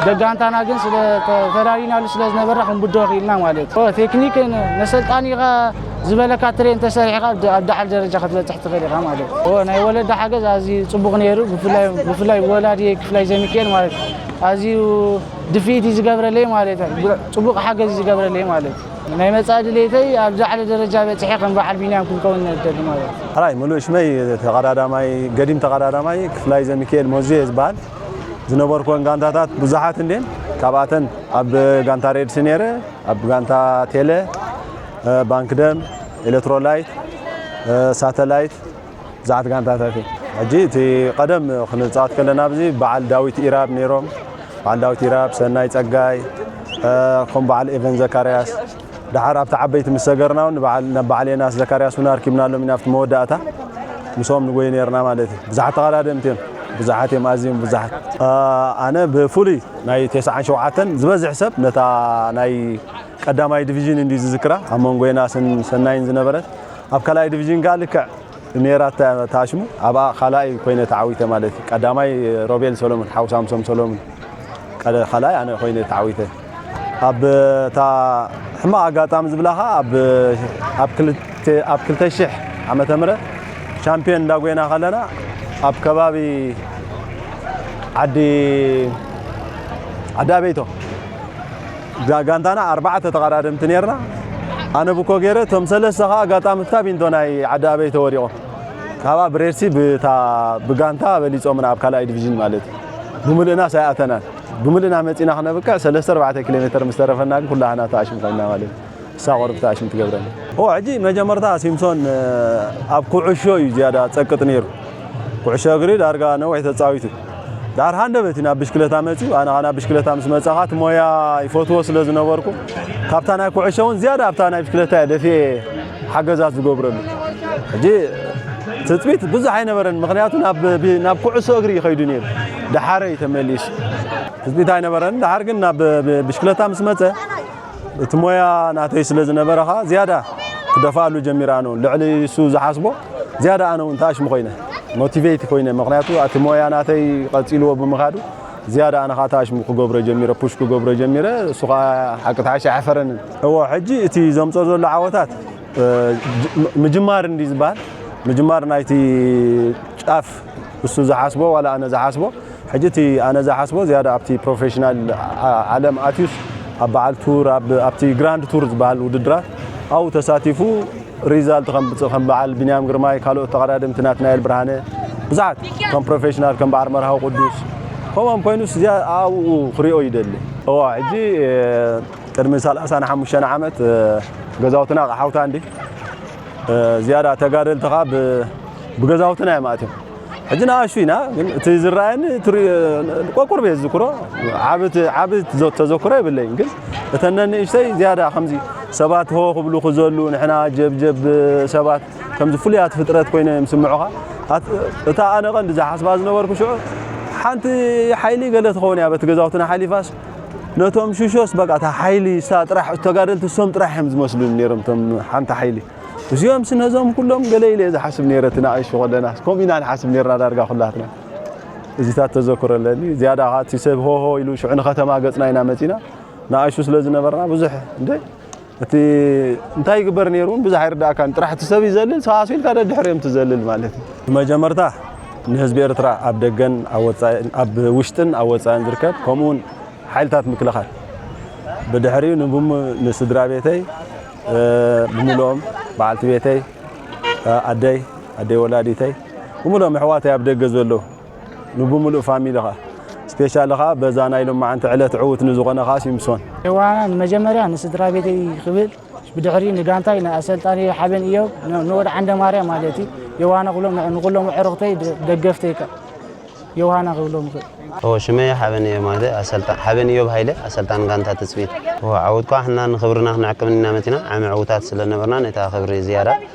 ደጋንታና ግን ስለ ተ-፣ ተዳሊናሉ ስለ ዝነበረ ክንብድሆ ክኢልና ማለት እዩ። ኦ፣ ቴክኒክ ን-፣ ነሰልጣኒኻ ዝበለካ ትሬን ተሰሪሕኻ ኣብ ድ-፣ ኣብ ዳዕል ደረጃ ክትበጽሕ ትኽእል ኢኻ ማለት እዩ። ኦ፣ ናይ ወለዲ ሓገዝ ኣዝዩ ጽቡቕ ነይሩ። ብፍላይ፣ ብፍላይ ወላዲ ክፍላይ ዘሚካኤል ማለት እዩ። ኣዝዩ ድፍኢት እዩ ዝገብረለይ ማለት እዩ። ብ-፣ ጽቡቕ ሓገዝ እዩ ዝገብረለይ ማለት እዩ። ናይ መጻኢ ድሌተይ ኣብ ዝለዓለ ደረጃ በጺሐ ከም በዓል ቢንያም ክንከውን ንደሊ ማለት እዩ። ሕራይ ምሉእ ሽመይ ተቐዳዳማይ፣ ገዲም ተቐዳዳማይ ክፍላይ ዘሚካኤል ሞዝየ ዝበሃል። ዝነበርኩወን ጋንታታት ብዙሓት እንድየን። ካብኣተን ኣብ ጋንታ ሬድሲ ነይረ፣ ኣብ ጋንታ ቴለ፣ እ፣ ባንክ ደም፣ ኤሌክትሮላይት፣ እ፣ ሳተላይት፣ ብዙሓት ጋንታታት እየን። ሕጂ እቲ ቀደም ክንጻወት ከለና ኣብዚ በዓል ዳዊት ኢራብ ነይሮም። በዓል ዳዊት ኢራብ፣ ሰናይ ጸጋይ፣ እ፣ ከም በዓል ኤቨን ዘካርያስ። ደሓር ኣብቲ ዓበይቲ ምስ ሰገርና እውን ንበዓል፣ ናብ በዓል ዮናስ ዘካርያስ እውን ኣርኪብናሎም ኢና ኣብቲ መወዳእታ። ምስኦም ንጎይ ነይርና ማለት እዩ። ብዙሓት ተቐዳደምቲ እዮም። ብዙሓት እዮም፣ ኣዝዮም ብዙሓት። እ፣ ኣነ ብፍሉይ ናይ ተስዓን ሸውዓተን ዝበዝሕ ሰብ ነታ ናይ ቀዳማይ ዲቪዥን እንድዩ ዝዝክራ፣ ኣብ መንጎ ዮናስን ሰናይን ዝነበረት። ኣብ ካልኣይ ዲቪዥን ከኣ ልክዕ ኔራ እታ፣ እታ ሽሙ ኣብኣ ካልኣይ ኮይነ ተዓዊተ ማለት እዩ። ቀዳማይ ሮቤል ሰሎሞን፣ ሓው ሳምሶም ሰሎሞን፣ ቀደ-፣ ካልኣይ ኣነ ኮይነ ተዓዊተ። ኣብ እታ ሕማቕ ኣጋጣሚ ዝብላ ኸኣ ኣብ፣ ኣብ ክልተ፣ ኣብ ክልተ ሽሕ ዓመተ ምህረት ሻምፒዮን እንዳጎይና ከለና ኣብ ከባቢ ዓዲ፣ ዓዲ ኣበይቶ ጋ-፣ ጋንታና ኣርባዕተ ተቐዳደምቲ ኔርና። ኣነ ብኮ ገይረ፣ እቶም ሰለስተ ኸኣ ኣጋጣሚ ክታብ ኢንቶ ናይ ዓዲ ኣበይ ተወዲቖም። ካብኣ ብሬድሲ ብታ-፣ ብጋንታ በሊጾምና ኣብ ካልኣይ ዲቪዥን ማለት እዩ። ብምልእናስ ኣይኣተናን። ብምልእና መጺና ክነብቅዕ ሰለስተ ኣርባዕተ ኪሎ ሜተር ምስ ተረፈና ግን ኩላህና ተኣሽም ኮይንና ማለት እዩ። እሳ ቁሩብ ተኣሽም ትገብረና። ኦ፣ ሕጂ መጀመርታ ሲምሶን፣ እ፣ ኣብ ኩዕሾ እዩ ዝያዳ ጸቅጥ ነይሩ። ኩዕሾ እግሪ ዳርጋ ነዊሕ ተጻዊቱ። ዳር ሃንደበት እዩ ናብ ብሽክለታ መጺኡ። ኣነ ኸኣ ናብ ብሽክለታ ምስ መጻ ኸኣ እቲ ሞያ ይፈትዎ ስለ ዝነበርኩ፣ ካብታ ናይ ኩዕሾ እውን ዝያዳ ኣብታ ናይ ብሽክለታ እየ ደፊኤ ሓገዛት ዝገብረሉ። ሕጂ ትጽቢት ብዙሕ ኣይነበረን፣ ምኽንያቱ ናብ ብ- ናብ ኩዕሶ እግሪ ይኸይዱ ነይሩ። ደሓረ እዩ ተመሊሱ። ትጽቢት ኣይነበረን። ደሓር ግን ናብ ብ- ብሽክለታ ምስ መጸ፣ እቲ ሞያ ናተይ ስለ ዝነበረ ኸኣ ዝያዳ ክደፋኣሉ ጀሚረ። ኣነ እውን ልዕሊ እሱ ዝሓስቦ ዝያዳ ኣነ እውን ተኣሽሙ ኮይነ፣ ሞቲቬት ኮይነ። ምኽንያቱ እቲ ሞያ ናተይ ቀጺልዎ ብምኻዱ ዝያዳ ኣነ ኸኣ ተኣሽሙ ክገብሮ ጀሚረ፣ ፑሽ ክገብሮ ጀሚረ። እሱ ኸኣ ሓቂ ተሓሽ ኣይሓፈረንን። እዎ፣ ሕጂ እቲ ዘምጾ ዘሎ ዓወታት እ፣ ጅ- ም- ምጅማር እንዲ ዝበሃል፣ ምጅማር ናይቲ ጫፍ እሱ ዝሓስቦ ዋላ ኣነ ዝሓስቦ፣ ሕጂ እቲ ኣነ ዝሓስቦ ዝያዳ ኣብቲ ፕሮፌሽናል ዓ- ዓለም ኣትዩስ ኣብ በዓል ቱር፣ ኣብ- ኣብቲ ግራንድ ቱር ዝበሃል ውድድራት ኣብኡ ተሳቲፉ ሪዛልት ከምብፅእ፣ ከም በዓል ቢንያም ግርማይ፣ ካልኦት ተቐዳደምቲ ናትናኤል ብርሃነ፣ ብዙሓት ከም ፕሮፌሽናል ከም በዓል መርሃዊ ቅዱስ ከምኦም ኮይኑስ እዚኣ ኣብኡ ክሪኦ ይደሊ። እዋ ሕጂ እ፣ ቅድሚ ሰላሳን ሓሙሽተን ዓመት እ፣ ገዛውትና ቃሓውታ እንዲ እ፣ ዝያዳ ተጋደልቲ ኸኣ ብ- ብገዛውትና እዮም ኣትዮም። ሕጂ ንኣሹ ኢና፣ ግን እቲ ዝረኣየኒ ትሪ- ቆቁር ቤት ዝዝክሮ ዓቢ ት- ዓቢ ትዘ- ተዘክሮ የብለይን። ግን እተን ነንእሽተይ ዝያዳ ከምዚ ሰባት ሆ ክብሉ ክዘሉ፣ ንሕና ጀብጀብ ሰባት ከምዚ ፍሉያት ፍጥረት ኮይኖም እዮም ዝስምዑኻ። ኣት- እታ ኣነ ቀንዲ ዝሓስባ ዝነበርኩ ሽዑ ሓንቲ ሓይሊ ገለ ትኸውን እያ በቲ ገዛውትና ሓሊፋስ ነቶም ሽሾስ በቃ እታ ሓይሊ እሳ ጥራሕ ተጋደልቲ እሶም ጥራሕ እዮም ዝመስሉኒ ነይሮም እቶም ሓንቲ ሓይሊ። እዚኦም ስነዞም ኩሎም ገለ ኢለ እየ ዝሓስብ ነይረ። እቲ ንኣሽቱ ከለና ከምኡ ኢና ንሓስብ ነይርና ዳርጋ ኩላትና። እዚታት ተዘክሮ ኣለኒ። ዝያዳ ከዓ እቲ ሰብ ሆሆ ኢሉ ሽዑ ንከተማ ገፅና ኢና መፂና። ንኣሽቱ ስለ ዝነበርና ብዙሕ እንደ እቲ እንታይ ይግበር ነይሩ እውን ብዙሕ ኣይርዳእካን። ጥራሕ እቲ ሰብ ይዘልል፣ ሰዋስው ኢልካ ደድሕሪኦም ትዘልል ማለት እዩ። ብመጀመርታ ንህዝቢ ኤርትራ ኣብ ደገን ኣብ ወፃእን፣ ኣብ ውሽጥን ኣብ ወፃእን ዝርከብ፣ ከምኡውን ሓይልታት ምክልኻል፣ ብድሕሪኡ ንብሙ-፣ ንስድራ ቤተይ፣ እ፣ ብምልኦም፣ በዓልቲ ቤተይ፣ እ፣ ኣደይ፣ ኣደይ ወላዲተይ፣ ብምልኦም ኣሕዋተይ ኣብ ደገ ዘለዉ፣ ንብምሉእ ፋሚሊ ኸዓ፣ ስፔሻሊ ኸዓ በዛ ናይ ሎማዓንቲ ዕለት ዕዉት ንዝኾነ ኸዓ ሲምሶን። የዋና ንመጀመርያ ንስድራ ቤተይ ክብል፣ ብድሕሪ ንጋንታይ ንኣሰልጣኒ ሓበን እዮብ፣ ን-፣ ንወድ ዓንደ ማርያም ማለት እዩ። የዋና ክብሎም፣ ን-፣ ንኩሎም ኣዕሩኽተይ ደ-፣ ደገፍተይ ከ የዋና ክብሎም ይኽእል። እዎ፣ ሽመይ ሓበን እዮብ ማለት ኣሰልጣ-፣ ሓበን እዮብ ሃይለ፣ ኣሰልጣን ጋንታ ትጽቢት። እዎ፣ ዓወት ኳ ሕና ንኽብርና ክንዕቅብ ኢና መጺና፣ ዓሚ ዕዉታት ስለ ነበርና፣ ነታ ክብሪ ዝያዳ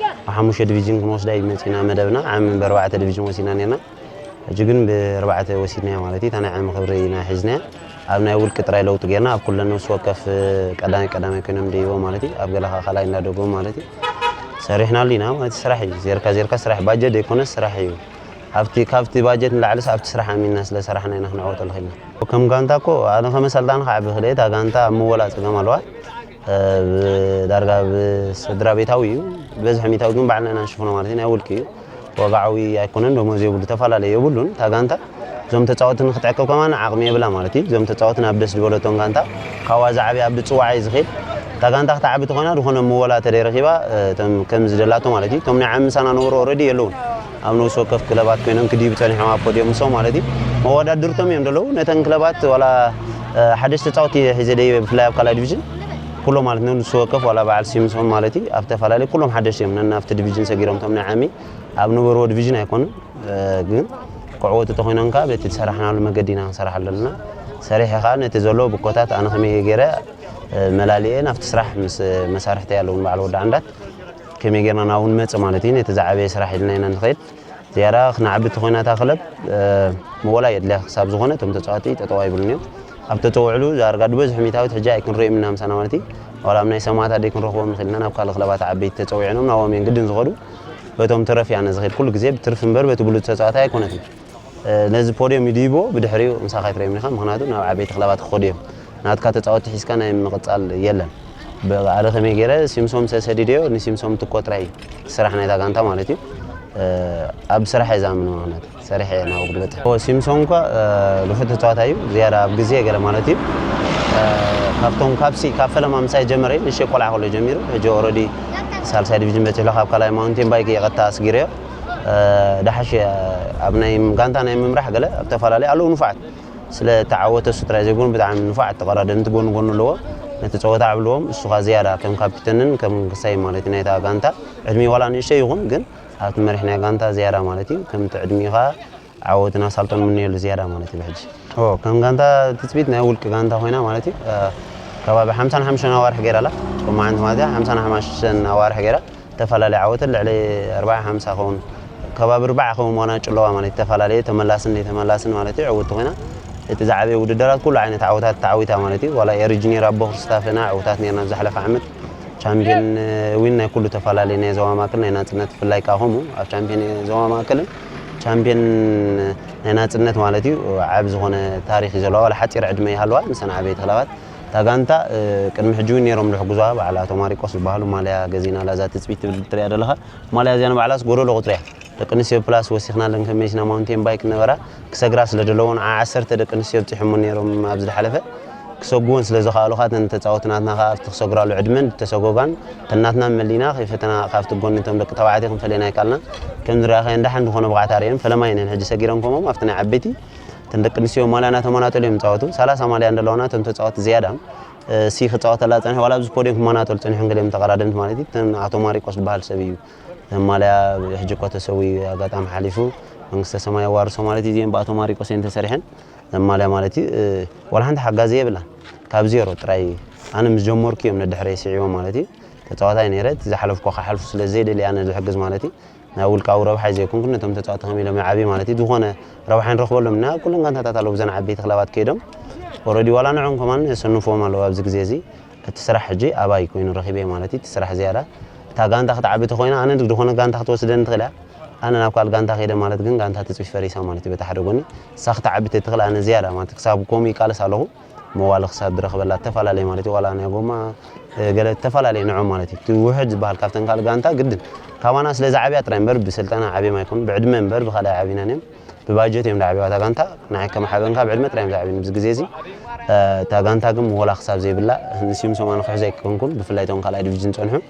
ኣብ ሓሙሽተ ዲቪዥን ክንወስዳ እዩ መጺና መደብና፣ ዓሚ ብኣርባዕተ ዲቪዥን ወሲድና ነርና። ሕጂ ግን ብኣርባዕተ ወሲድናያ ማለት እዩ። እታ ናይ ዓሚ ክብሪ ኢና ሒዝናያ። ኣብ ናይ ውልቂ ጥራይ ለውጢ ጌርና፣ ኣብ ኩለን ነፍሲ ወከፍ ቀዳማይ ቀዳማይ ኮይኖም ደይቦ ማለት እዩ። ኣብ ገለ ኸዓ ካልኣይ እንዳደገሙ ማለት እዩ። ሰሪሕናሉ ኢና ማለት እዩ። ስራሕ እዩ። ዜርካ ዜርካ ስራሕ፣ ባጀት ዘይኮነ ስራሕ እዩ። ኣብቲ፣ ካብቲ ባጀት ንላዕልስ ኣብቲ ስራሕ ኣሚንና ስለ ሰራሕና ኢና ክንዕወተሉ ኽኢልና። ከም ጋንታ እኮ ኣነ ከም ኣሰልጣኒ ክዓቢ ክእል እየ። እታ ጋንታ ኣብ ምወላ ጸገም ኣለዋ። እ፣ ብ-፣ ዳርጋ ብስድራ ቤታዊ እዩ። በዝሒ ሚእታዊ ግን ባዕልና ኢና ንሽፍኖ ማለት እዩ። ናይ ውልቂ እዩ። ወግዓዊ ኣይኮነን፣ ደሞዝ የብሉ፣ ተፈላለየ የብሉን። እታ ጋንታ እዞም ተጻወትቲ ንክትዕቅብ ከማን ዓቕሚ የብላ ማለት እዩ። እዞም ተጻወትቲ ናብ ደስ ዝበለቶም ጋንታ፣ ካብኣ ዝዓበየ ኣብ ዝጽዋዕ እዩ ዝኸይድ። እታ ጋንታ ክትዓቢ ተኾይና፣ ዝኾነ ምወላ ተደይረኺባ፣ እ፣ እቶም ከም ዝደላቶ ማለት እዩ። እቶም ናይ ዓሚ ምሳና ነበሩ ኦልሬዲ የለውን። ኣብ ነፍሲ ወከፍ ክለባት ኮይኖም ክድይቡ ጸኒሖም ኣብ ፖድዮም ንሶም ማለት እዩ። መወዳድርቶም እዮም ዘለዉ። ነተን ክለባት ዋላ፣ እ፣ ሓደሽቲ ተጻወትቲ ሒዘ ደይበ፣ ብፍላይ ኣብ ካልኣይ ዲቪዥን ኩሎም ማለት ነው። ንሱ ወከፍ ዋላ በዓል ሲምሶም ማለት እዩ። ኣብ ተፈላለዩ ኩሎም ሓደሽቲ እዮም። ነናብቲ ዲቪዥን ሰጊሮም እቶም ናይ ዓሚ ኣብ ነበርዎ ዲቪዥን ኣይኮኑን። እ፣ ግን ክዕወቱ ተኾይኖም ከኣ በቲ ዝሰራሕናሉ መገዲ ኢና ክንሰርሓሉ ዘለና። ሰሪሐ ከኣ ነቲ ዘሎ ብኮታት ኣነ ከመይ ገይረ፣ እ፣ መላልኤ ናብቲ ስራሕ ምስ መሳርሕተይ ኣለውን በዓል ወዲ ዓንዳት ከመይ ጌርና ናብኡ ንመጽእ ማለት እዩ። ነቲ ዝዓበየ ስራሕ ኢልና ኢና ንኸይድ። ዝያዳ ክነዕቢ ተኾይና እታ ክለብ፣ እ፣ ምወላ የድልያ ክሳብ ዝኾነ እቶም ተጻወቲ ጠጠው ኣይብሉን እዮም። ኣብ ተጸውዕሉ ዳርጋ ዝበዝሑ ሚእታዊት ሕጂ ኣይክንርእዮም ኢና ምሳና ማለት እዩ። ዋላ ኣብ ናይ ሰማእታት ደይ ክንረኽቦም ንኽእል ኢና። ናብ ካልእ ክለባት ዓበይቲ ተጸዊዕኖም ናብኦም እዮም ግድን ዝኸዱ። በቶም ተረፍ እያ ነዚ ኸይድ ኩሉ ግዜ ብትርፊ እምበር በቲ ብሉጽ ተጻዋታይ ኣይኮነትን። እ፣ ነዚ ፖድዮም ይድይቦ ብድሕሪኡ ምሳኻ ኣይትርእዮም ኢኻ፣ ምኽንያቱ ናብ ዓበይቲ ክለባት ክኸዱ እዮም። ናትካ ተጻወትቲ ሒዝካ ናይ ምቕጻል የለን። ብ-፣ ኣነ ከመይ ገይረ ሲምሶም ሰሰዲደዮ፣ ንሲምሶም ትኮ ጥራይ ስራሕ ናይታ ጋንታ ማለት እዩ። እ፣ ኣብ ስራሕ እየ ዝኣምን፣ ምኽንያቱ ሰሪሐ እየ ናብኡ ክበጽሕ። ኦ፣ ሲምሶም እኳ፣ እ፣ ልፉዕ ተጻዋታይ እዩ፣ ዝያዳ ኣብ ግዜ ገለ ማለት እዩ። እ፣ ካብቶም ካብሲ፣ ካብ ፈለማ ምሳይ ጀመረ፣ ንእሽተይ ቆልዓ ከሎ ጀሚሩ፣ ሕጂ ኦልሬዲ ሳልሳይ ዲቪዥን በጺሑ ኣሎ፣ ካብ ካልኣይ ማውንቴን ባይክ የቐታ ኣስጊረዮ። እ፣ ደሓሽ ኣብ ናይ ጋንታ ናይ ምምራሕ ገለ ኣብ ተፈላለዩ ኣለዉ ንፉዓት። ስለ ተዓወተ እሱ ጥራይ ዘይኮኑ ብጣዕሚ ንፉዓት ተቐዳደምቲ ጎኒ ጎኑ ኣለዎ። ነቲ ጸወታ ኣዕብልዎም፣ እሱ ኸኣ ዝያዳ ከም ካፒተንን ከም ክሳይ ማለት እዩ ናይታ ጋንታ። ዕድሚኡ ዋላ ንእሽተይ ይኹን፣ ግን ኣብቲ መሪሕ ናይ ጋንታ ዝያዳ ማለት እዩ። ከምቲ ዕድሚኡ ኸኣ ዓወትን ኣሳልጦን ንምነየሉ ዝያዳ ማለት እዩ ብሕጂ። ኦ፣ ከም ጋንታ ትጽቢት ናይ ውልቂ ጋንታ ኮይና ማለት እዩ። እ፣ ከባቢ ሓምሳን ሓሙሽተን ኣዋርሕ ገይራ ኣላ። ሎማዓንቲ ማለት እያ፣ ሓምሳን ሓሙሽተን ኣዋርሕ ገይራ። ዝተፈላለየ ዓወትን ልዕሊ ኣርባዓ ሓምሳ ኸውን ከባቢ ርባዕ ከውን ዋና ጭለዋ ማለት እዩ። ተፈላለየ ተመላስን ዘይተመላስን ማለት እዩ። ዕውት ኮይና እቲ ዝዓበየ ውድድራት ኩሉ ዓይነት ዓወታት ተዓዊታ ማለት እዩ። ዋላ ኤሪጅ ነይራ ኣቦ ክርስታፍና ዕውታት ነርና ኣብ ዝሓለፈ ዓመት ቻምፒዮን ዊን ናይ ኩሉ ተፈላለየ ናይ ዞባ ማእከል ናይ ናጽነት ብፍላይ ከዓ ከምኡ ኣብ ቻምፒዮን ዞባ ማእከልን ቻምፒዮን ናይ ናጽነት ማለት እዩ። ዓብ ዝኾነ ታሪኽ እዩ ዘለዋ። ዋላ ሓጺር ዕድመ ይሃለዋ ምሰን ዓበይቲ ክለባት እታ ጋንታ ቅድሚ ሕጂ እውን ነይሮም ዝሕግዙዋ በዓል ኣቶ ማሪቆስ ዝበሃሉ ማልያ ገዚእናላ እዛ ትጽቢት ትብል ትሪኣ ዘለኻ ማልያ እዚኣ ንባዕላስ ጎደሎ ቁፅሪ እያ። ደቂ ኣንስትዮ ፕላስ ወሲኽናለን ከም መኪና ማውንቴን ባይክ ነበራ ክሰግራ ስለ ዘለዎን ዓ ዓሰርተ ደቂ ኣንስትዮ ኣብፂሖሞ ነይሮም ኣብዚ ዝሓለፈ ክሰጉወን ስለ ዝኸኣሉ ኻተን ተፃወቲ ናትና ከዓ ኣብቲ ክሰግራሉ ዕድመን ተሰጎጋን ተናትና መሊና ከይፈተና ካብቲ ጎኒ እቶም ደቂ ተባዕትዮ ክንፈለየና ይካልና ከም ዝረኣኸ እንዳሓን ዝኾነ ብቕዓት ኣርእየን ፈለማ እየን ሕጂ ሰጊረን ከምኦም ኣብቲ ናይ ዓበይቲ እተን ደቂ ኣንስትዮ ማልያ እናተመናጠሉ እዮም ዝፃወቱ ሰላሳ ማልያ እንደለዋና እቶም ተፃወቲ ዝያዳ ሲ ክፃወተላ ፀኒሑ ዋላ ኣብዚ ፖዲየም ክመናጠሉ ፀኒሖም ገሊኦም ተቐዳደምቲ ማለት እዩ እተን ኣቶ ማሪቆስ ዝበሃል ሰብ እዩ ማልያ ሕጂ እኮ ተሰዊኡ ኣጋጣሚ ሓሊፉ መንግስተ ሰማይ የዋርሶ ማለት እዩ እዚኦም ብኣቶ ማሪቆስ እየን ተሰሪሐን ማልያ ማለት እዩ ዋላ ሓንቲ ሓጋዚ የብላን ካብ ዜሮ ጥራይ ኣነ ምስ ጀመርኩ እዮም ነድሕረይ ስዒቦም ማለት እዩ ተፃዋታይ ነይረ እቲ ዝሓለፍኩ ክሓልፉ ስለ ዘይደሊ ኣነ ዝሕግዝ ማለት እዩ ናብ ውልቃዊ ረብሓይ ዘይኮንኩ ነቶም ተፃዋቲ ከም ኢሎም ይዓብዩ ማለት እዩ ዝኾነ ረብሓ ንረኽበሎም እና ኩለን ጋንታታት ኣለዉ ብዘን ዓበይቲ ክለባት ከይዶም ኦረዲ ዋላ ንዖም ከማን የሰንፍዎም ኣለዉ ኣብዚ ግዜ እዚ እቲ ስራሕ ሕጂ ኣባይ ኮይኑ ረኺበ ማለት እዩ እቲ ስራሕ ዝያዳ እታ ጋንታ ክትዓቢ ተኮይና ኣነ ዝኾነ ጋንታ ክትወስደኒ ትኽእል እያ ኣነ ናብ ካልእ ጋንታ ከይደ ማለት ግን ጋንታ ትፅቢት ፈሪሳ ማለት እዩ በቲ ሓደ ጎኒ እሳ ክትዓቢ ተትኽእል ኣነ ዝያዳ ማለት ክሳብ ከምኡ ይቃለስ ኣለኹ መዋሊ ክሳብ ዝረኽበላ ዝተፈላለየ ማለት እዩ ዋላ ናይ ጎማ ገለ ዝተፈላለየ ንዖም ማለት እዩ እቲ ውሕድ ዝበሃል ካብተን ካልእ ጋንታ ግድን ካባና ስለ ዝዓብያ ጥራይ እምበር ብስልጠና ዓብዮም ኣይኮኑ ብዕድመ እምበር ብካልኣይ ዓቢናን እዮም ብባጀት እዮም ዝዓብዋ እታ ጋንታ ንዓይ ከም ሓበንካ ብዕድመ ጥራይ እዮም ዝዓብዩኒ ኣብዚ ግዜ እዚ እታ ጋንታ ግን ምወላ ክሳብ ዘይብላ ንስዩም ሰማን ክሕዞ ኣይኮንኩን ብፍላይ እቶም ካልኣይ ዲቪዥን ፀንሑ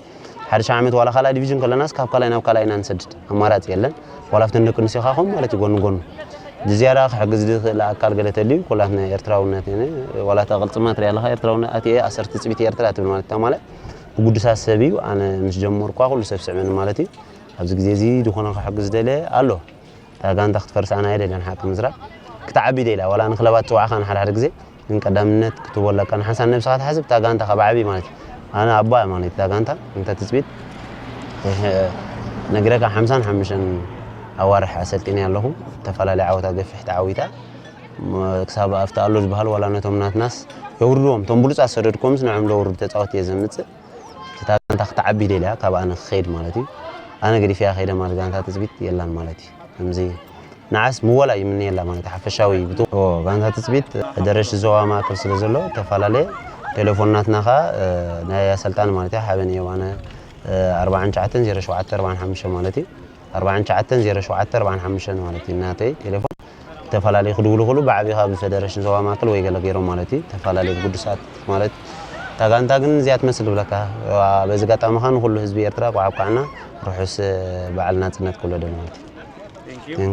ሓድሽ ዓመት ዋላ ካልኣይ ዲቪዥን ከለናስ ካብ ካልኣይ ናብ ካልኣይ ኢና ንሰድድ ኣማራፂ የለን ዋላ ኣብተን ደቂ ኣንስትዮ ከዓ ከምኡ ማለት እዩ ጎኒ ጎኑ ብዝያዳ ክሕግዝ ዝኽእል ኣካል ገለ ተልዩ ኩላትና ኤርትራውነት እየ ዋላ እታ ቅልፅማ ትሪኣ ኣለካ ኤርትራውነት ኣትየ ኣሰር ትፅቢት ኤርትራ ትብል ማለት እታ ማለት ብጉዱሳት ሰብ እዩ ኣነ ምስ ጀመርኳ ኩሉ ሰብ ስዕመኒ ማለት እዩ ኣብዚ ግዜ እዚ ዝኾነ ክሕግዝ ደለ ኣሎ እታ ጋንታ ክትፈርስ ኣነ ኣይደልያን ሓቂ ምዝራብ ክትዓቢ ደላ ዋላ ንክለባት ፅዋዕካ ንሓደ ሓደ ግዜ ግን ቀዳምነት ክትቦ ኣለካ ንሓንሳብ ነብስኻ ትሓስብ እታ ጋንታ ካብ ዓብይ ማለት እዩ ኣነ ኣባ ማለት እታ ጋንታ እንተ ትፅቢት ነግረካ ሓምሳን ሓሙሽተን ኣዋርሕ ኣሰልጢነ ኣለኹ ዝተፈላለየ ዓወታ ገፊሕ ተዓዊታ ክሳብ ኣብቲ ኣሎ ዝበሃል ዋላ ነቶም ናትናስ የውርድዎም እቶም ብሉፃት ሰደድኮምስ ንዕም ለውርዱ ተፃወት እየ ዘምፅእ እታ ጋንታ ክትዓቢ ደልያ ካብ ኣነ ክኸይድ ማለት እዩ ኣነ ገዲፍያ ከይደ ማለት ጋንታ ትፅቢት የላን ማለት እዩ ከምዚ ንዓስ ምወላ ይምነየላ ማለት ሓፈሻዊ ብቱ ጋንታ ትፅቢት ደረሽ ዞባ ማእከል ስለ ዘሎ ተፈላለየ ቴሌፎን ናትና ከዓ ናይ ኣሰልጣኒ ማለት እዩ ሓበን እየ ኣነ ኣርባዓን ትሽዓተን ዜሮ ሸውዓተ ኣርባዓን ሓሙሽተ ማለት እዩ ኣርባዓን ትሽዓተን ዜሮ ሸውዓተ ኣርባዓን ሓሙሽተን ማለት እዩ ናተይ ቴሌፎን ዝተፈላለዩ ክድውሉ ክሉ ብዓቢኻ ብፌደሬሽን ዞባ ማእከል ወይ ገለ ገይሮም ማለት እዩ ተፈላለዩ ብግዱሳት ማለት እታ ጋንታ ግን እዚኣ ትመስል ብለካ በዚ ጋጣሚ ኸ ንኩሉ ህዝቢ ኤርትራ ቋዕቋዕና ርሑስ በዓል ናጽነት ክብሎ ደሊ ማለት እዩ